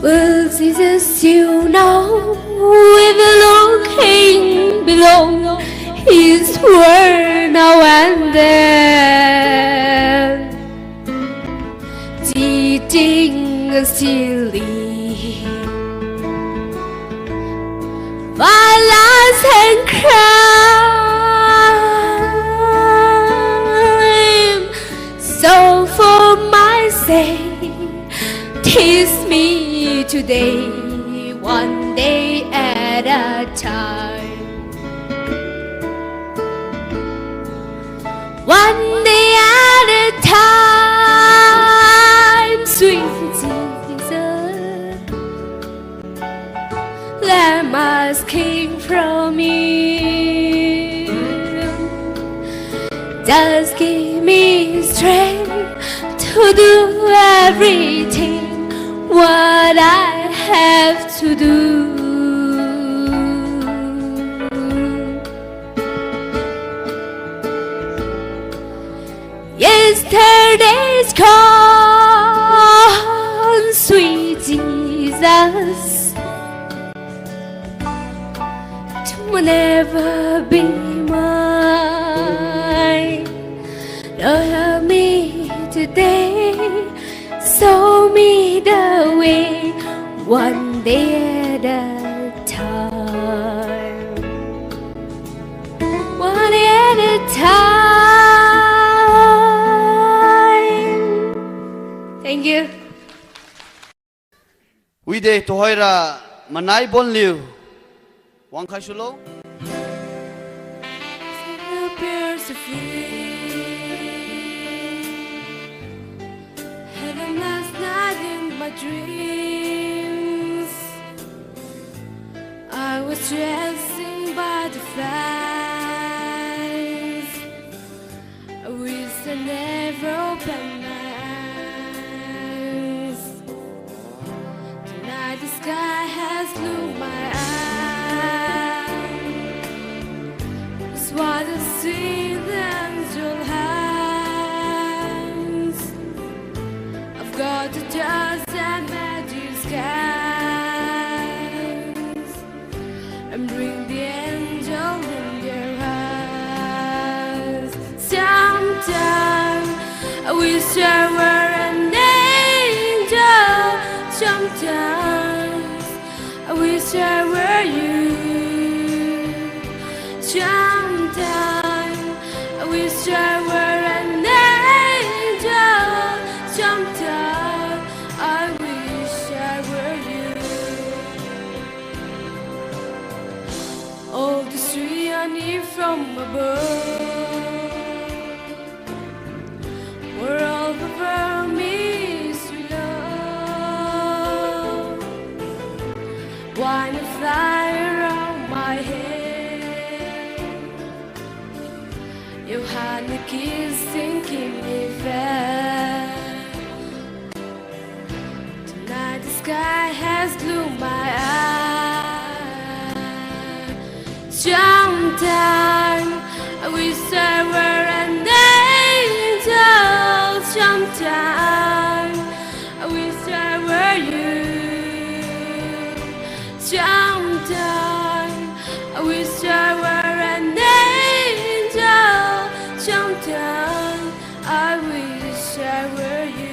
Well, Jesus, you know, even looking below is where now and then. Teaching us to live by lust and crime. So for my sake, teach me today, one day at a time. One day at a time, sweet Jesus. Lamb asking from me, just give me strength to do everything what I have to do. Yesterday's gone, sweet Jesus, it will never be mine. Lord, help me today, show me the way, one day at a time. One day at a time. Thank you. Wide tuhoira Manai Bonliu. Wangkhai sulo. Appears to feel heaven last night in my dreams. I was dressing by the flames. I wish I never opened my eyes. Tonight the sky has looked my eyes. It's what I see in the angel hands. I've got the dust and magic skies. And bring the angel in their eyes. Sometime I Wish I were an angel sometimes. I wish I were you. Sometimes I wish I were an angel. Sometimes I wish I were you. All the three I need from above. World over me is your love. Why not fly around my head? Your hand keeps sinking me fast. Tonight the sky has glued my eyes. Sometime I wish I were an angel. Sometime I wish I were you. Sometime I wish I were an angel. Sometime I wish I were you.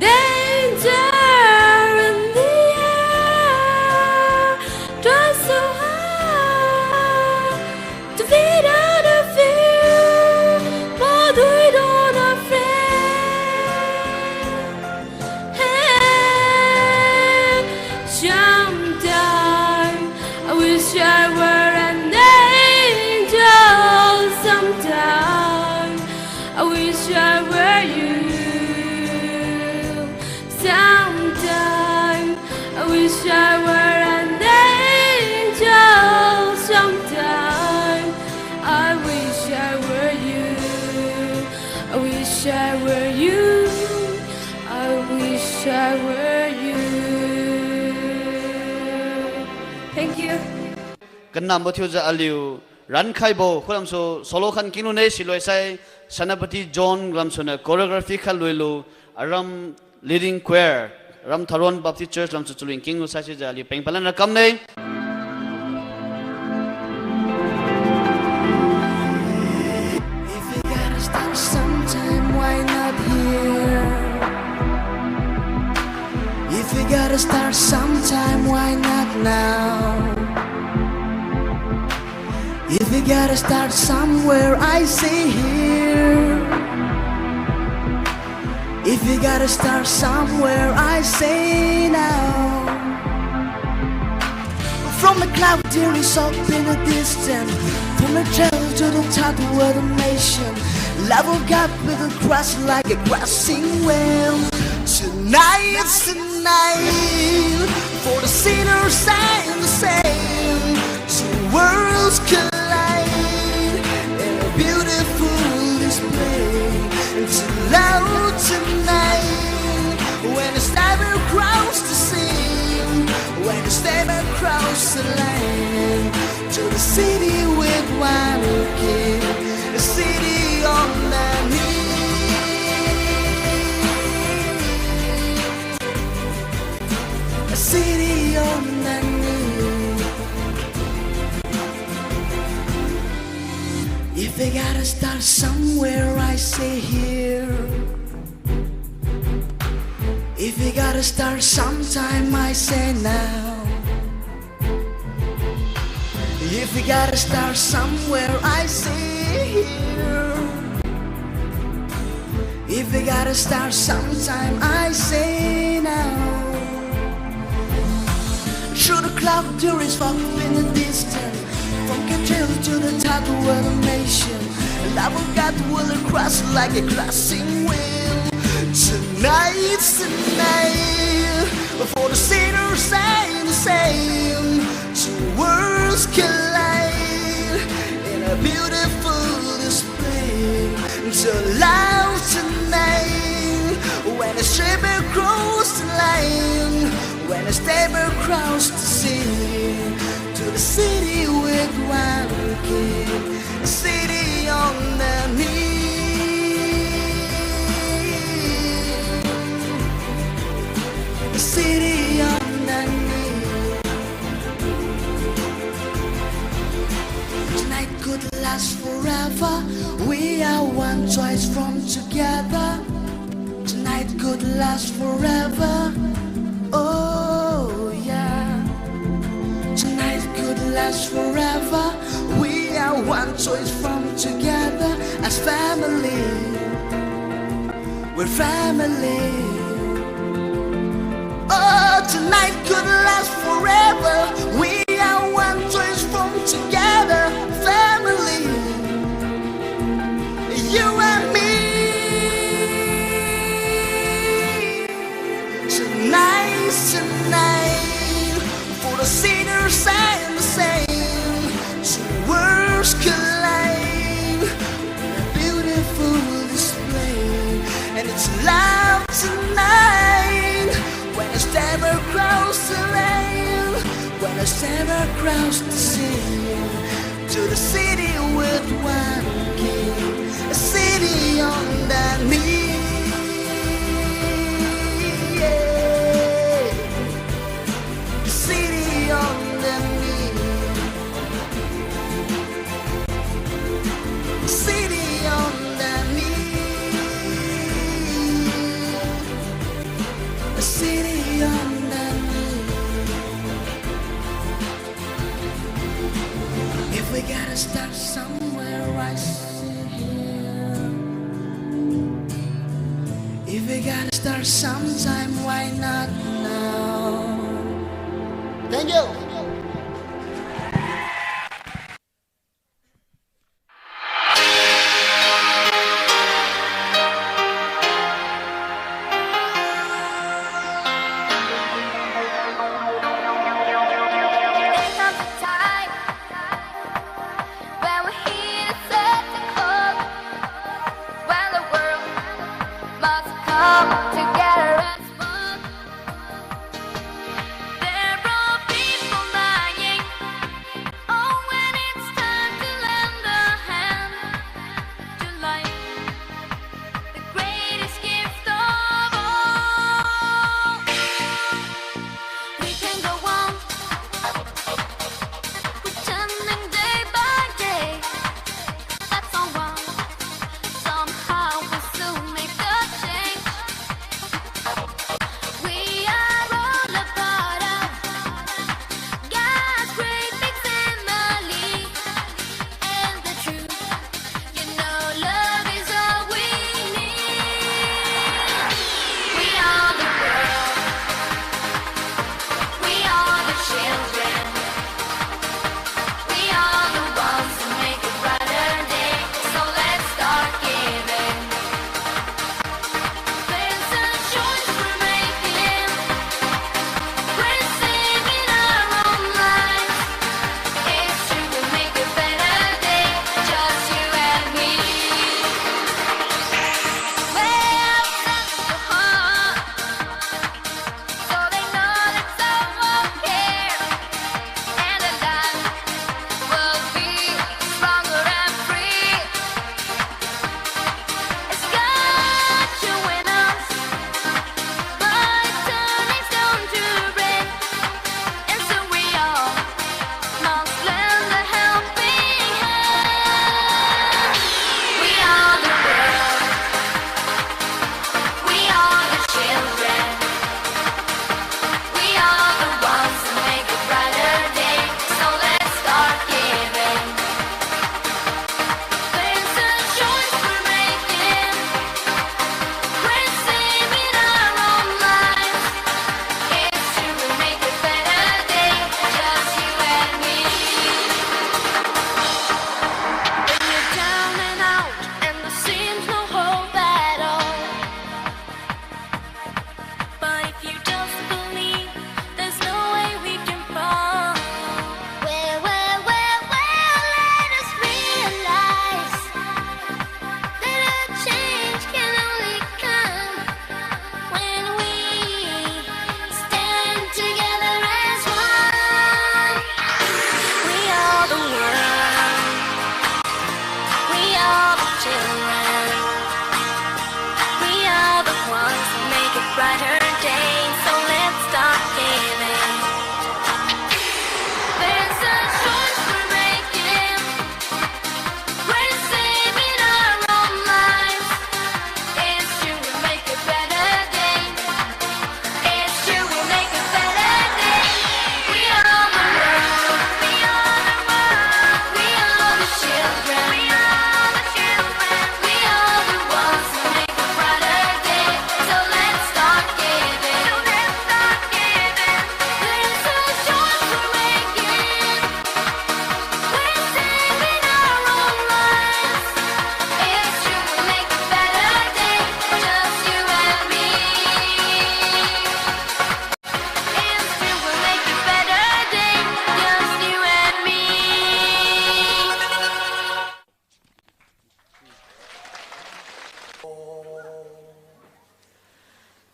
Danger in the air, try so hard to feed all the fear, but we don't afraid. Hey, sometime I wish I were an angel. Sometime I wish I were you. Sometime I wish I were an angel. Sometime I wish I were you. I wish I were you. I wish I were you. Thank you. Kanambo thiujiu aliu rankhaibo khulamsu solo khan kinune siloi sai Senapati John lamsuniu choreography khat luilu, aram leading choir, aram Tharon Baptist Church lamsu chalui kinglu saisuijiu aliu peng palan ra kamne. If we gotta start sometime, why not here? If we gotta start sometime, why not now? If we gotta start somewhere, I say here. If we gotta start somewhere, I say now. From the cloud there is hope in the distance. From the trail to the top of the nation. Love of God with a crush like a crashing wave. Tonight, tonight, for the sinners and the saints. Two worlds collide in a beautiful display. And to love tonight, when the stammer cross the sea, when the stammer cross the land, to the city with one key, a city on the knee. A city on the knee. If we gotta start somewhere, I say here. If we gotta start sometime, I say now. If we gotta start somewhere, I say here. If we gotta start sometime, I say now. Through the cloud, there is fog in the distance. From Kendrick to the top of the nation. Love of God will cross like a crossing wave. Tonight, tonight, for the sinners and the saints. Two worlds collide in a beautiful display. So loud tonight, when a step across the line, when a step across the sea, to the city with one key, city on the knee. Last forever. Oh yeah. Tonight could last forever. We are one choice from together as family. We're family. Oh, tonight could last forever. We are one choice from together, family. You and me. Tonight, tonight, for the sinners and the saints, two worlds collide in a beautiful display. And it's love tonight. When I step across the line, when I step across the sea, to the city with one key, a city on the knee. Yeah. A city on the knee. A city on the knee. A city on the knee. If we gotta start somewhere, why sit here? If we gotta start sometime, why not now? Thank you. There comes a time when we hear the curtain call, when the world must come together as one. There are people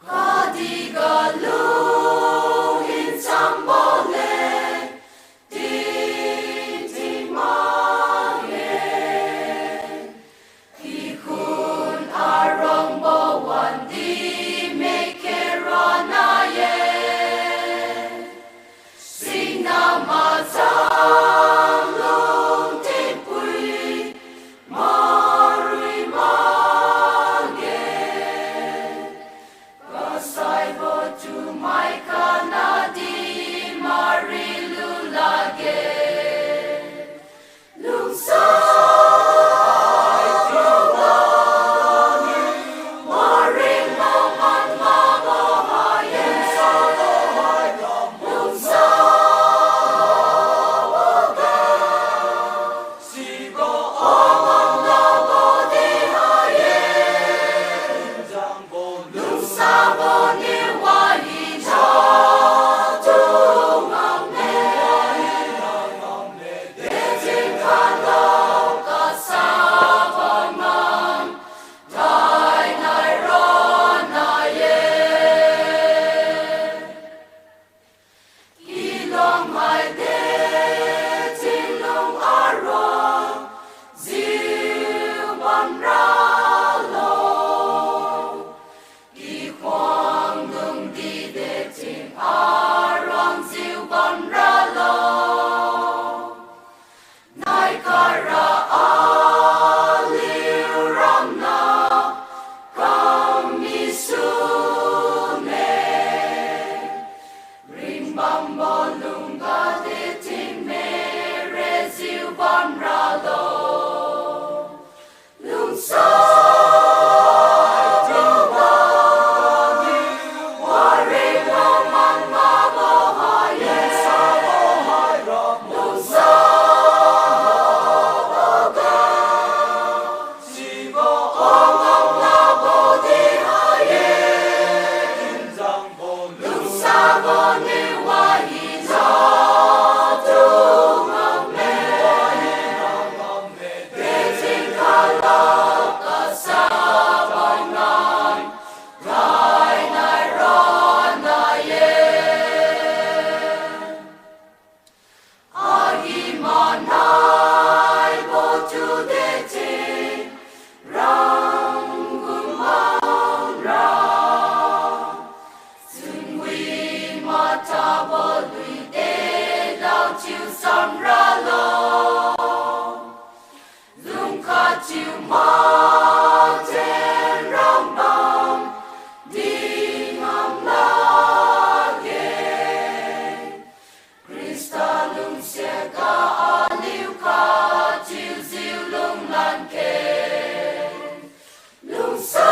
Khatdi ga lung hinchangbo le, tingting makge. Kikhun arangbo wandi mekhe ronna ye. Singna mazang lungtingpui marui makge. Kasaibo tu mai khanadi marilu lakge. Lungsa Kilong maide tinlung aro, jiu bamra lo. Kikhuang lungdi de ting aruang jiu bamra lo. Nai kara aliu ramna kam misune. Ringbambo lungga de ting mere jiu bamra lo. Lungsa Agi manaibo tu de ting ranggu manra. Chunwi matabo lui de dao chiu samra lo. Lungkhat chiu maten rambam di ngam lakge. Khrista lungsiat ga aliu khat chiujiu lunglan khe. Lungsa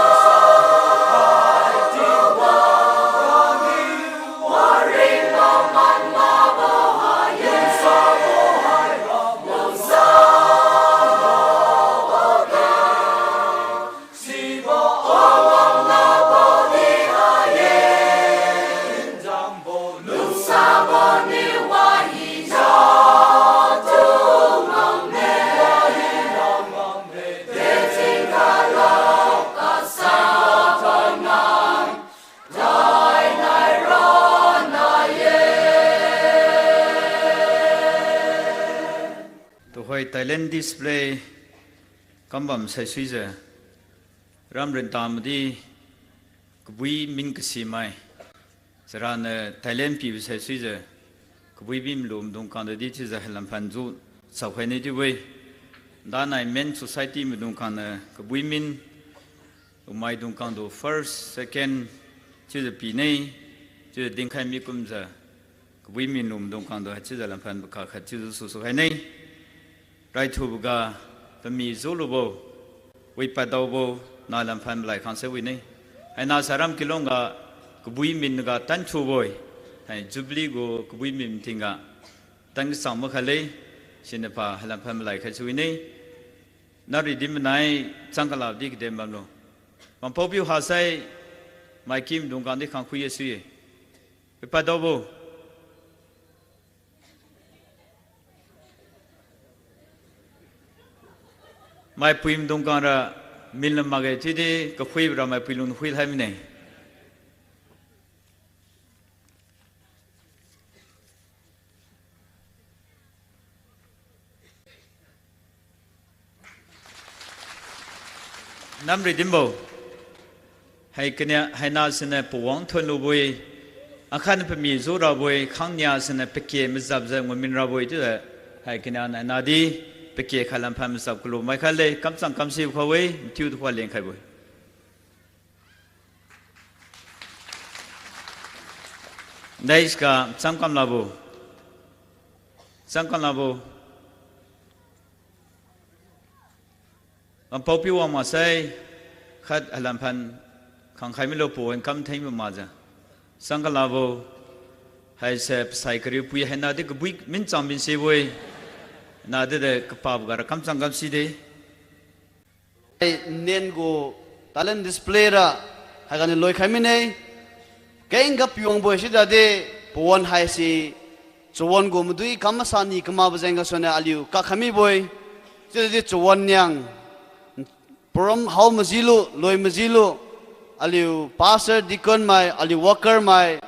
Tuhoi talent display kambam saisuijiu, ram rintangmadi kabui min kasimai, charaniu talent pibo saisuijiu, kabui min malu maidung khang tadi chiujiu hailam phanju chaokhai ne chiu-e. Danai Men Society maidung khangniu kabui min, umaidung khangtu first, second chiujiu pine, chiujiu dinkhai mikumjiu, kabui min lu maidung khangtu haichiujiu lamphan pakha khat chiujiu susu khai ne. Raithuboga pami julubo, wipaddaobo, na lamphan malai khangse wine. Haina saram kilongga kabui min ga tanthubo-e, hai Jubilee gu kabui min tingga tan kachang makhaile, sinipa hailam phan malai khaisu wine. Nari di manai chang kaladi kadem bamlo. Pampao piu hasai, maikim dungkang di khang khui-e sui-e. Wipaddaobo. Maipui maidung khang ra, Minlam makge chiudi kakhuibo ramai pui lung khui hai mine. Namri dinbo. Hai kania, haina siniu pawang thonlubui. Akhan pami zurabui, khangnia siniu pake mazapjiu ngamin rabui chiujiu. Hai kania haina di, pake khalam phan mazap kalu mai khaile, kamchang kamsi kha-e, mathiu tu kha leng khaibo-e. Daiska changkam labo. Changkam labo. Ampao pi wang maksai, khat halam phan khangkhai milo pawan kam theng makjiu. Changkam labo. Haise pasai kariu pui haina di kabui minchang minsibo-e. Nadi de kapabo gara kamchang kamsi de. Nen gu talent display ra, haiganiu loikhai mine, kengga piwangbo-e sidade, pawan haise, chawan gu madui kam masa ni kamakbo jeng gasuniu aliu kakhai mibo-e, sidade chawan niang, program hao majilu, loi majilu, aliu pastor, deacon mai, aliu worker mai,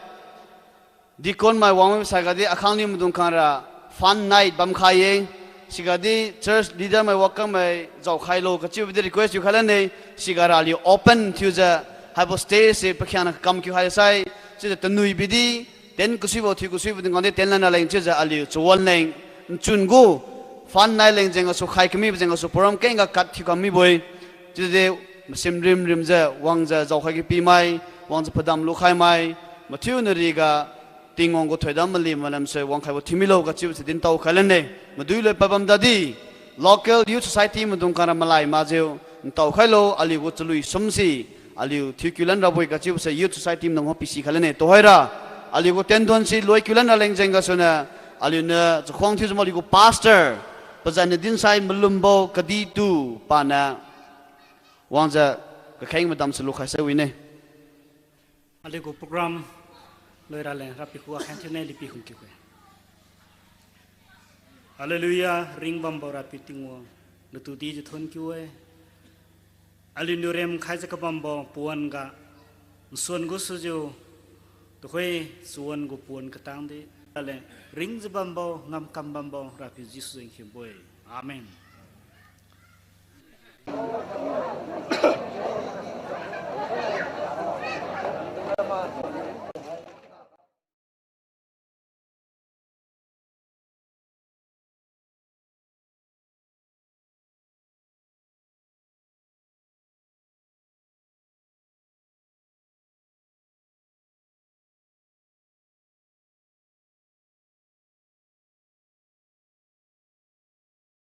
deacon mai wangmi sai gadi akhangniu maidung khangra fun night bamkhai-e. Sigadi church leader mai worker mai jaokhailo kachiubo di request thiukhai lanne. Sigara aliu open thiujiu, haibo stage se pakhiangna kam kiu haisai, chiujiu tanui bidi, tent kasuibo thiu kasuibo dungkhang di tent lan raleng chiujiu aliu chawan leng, nchun gu, fun night leng jeng gasu khai kamibo jeng gasu program kengga kat thiu kam mibo-e. Chiudi masim rimrimjiu wangjiu jaokhai kapi mai, wangjiu padam lukhai mai, mathiu nariga, Tingwang gu thoidam mali malamse wangkhaibo thiu milo kachiubo se dintao khai lanne. Madui loi pabam dadi, local youth society maidung khangra malai makjiu, ntao khailo aliu gu chalui sumse, aliu thiu kiu lan rabo-e kachiubo se youth society maidung ho pisi khai lanne. Tuhoira, aliu gu tendon se loi kiu lan raleng jeng gasuniu, aliuniu chakhuang thiujiu ma aliu gu pastor, pazan niu dinsai malumbo kadi tu, paniu, wangjiu, kakheng madam se lukhaisai wine. Aliu gu program loi raleng Rapiu khuga kheng thiune lipi khum kiu-e. Hallelujah, ringbambo Rapiu Tingwang, natu dijiu thon kiu-e. Aliuniu remkhaijiu kabambo pawan ga, nsuan gu sujiu, tuhoi chawan gu pawan katang di, raleng ringjiu bambo, ngamkam bambo Rapiu Jesu jeng khimbo-e. Amen.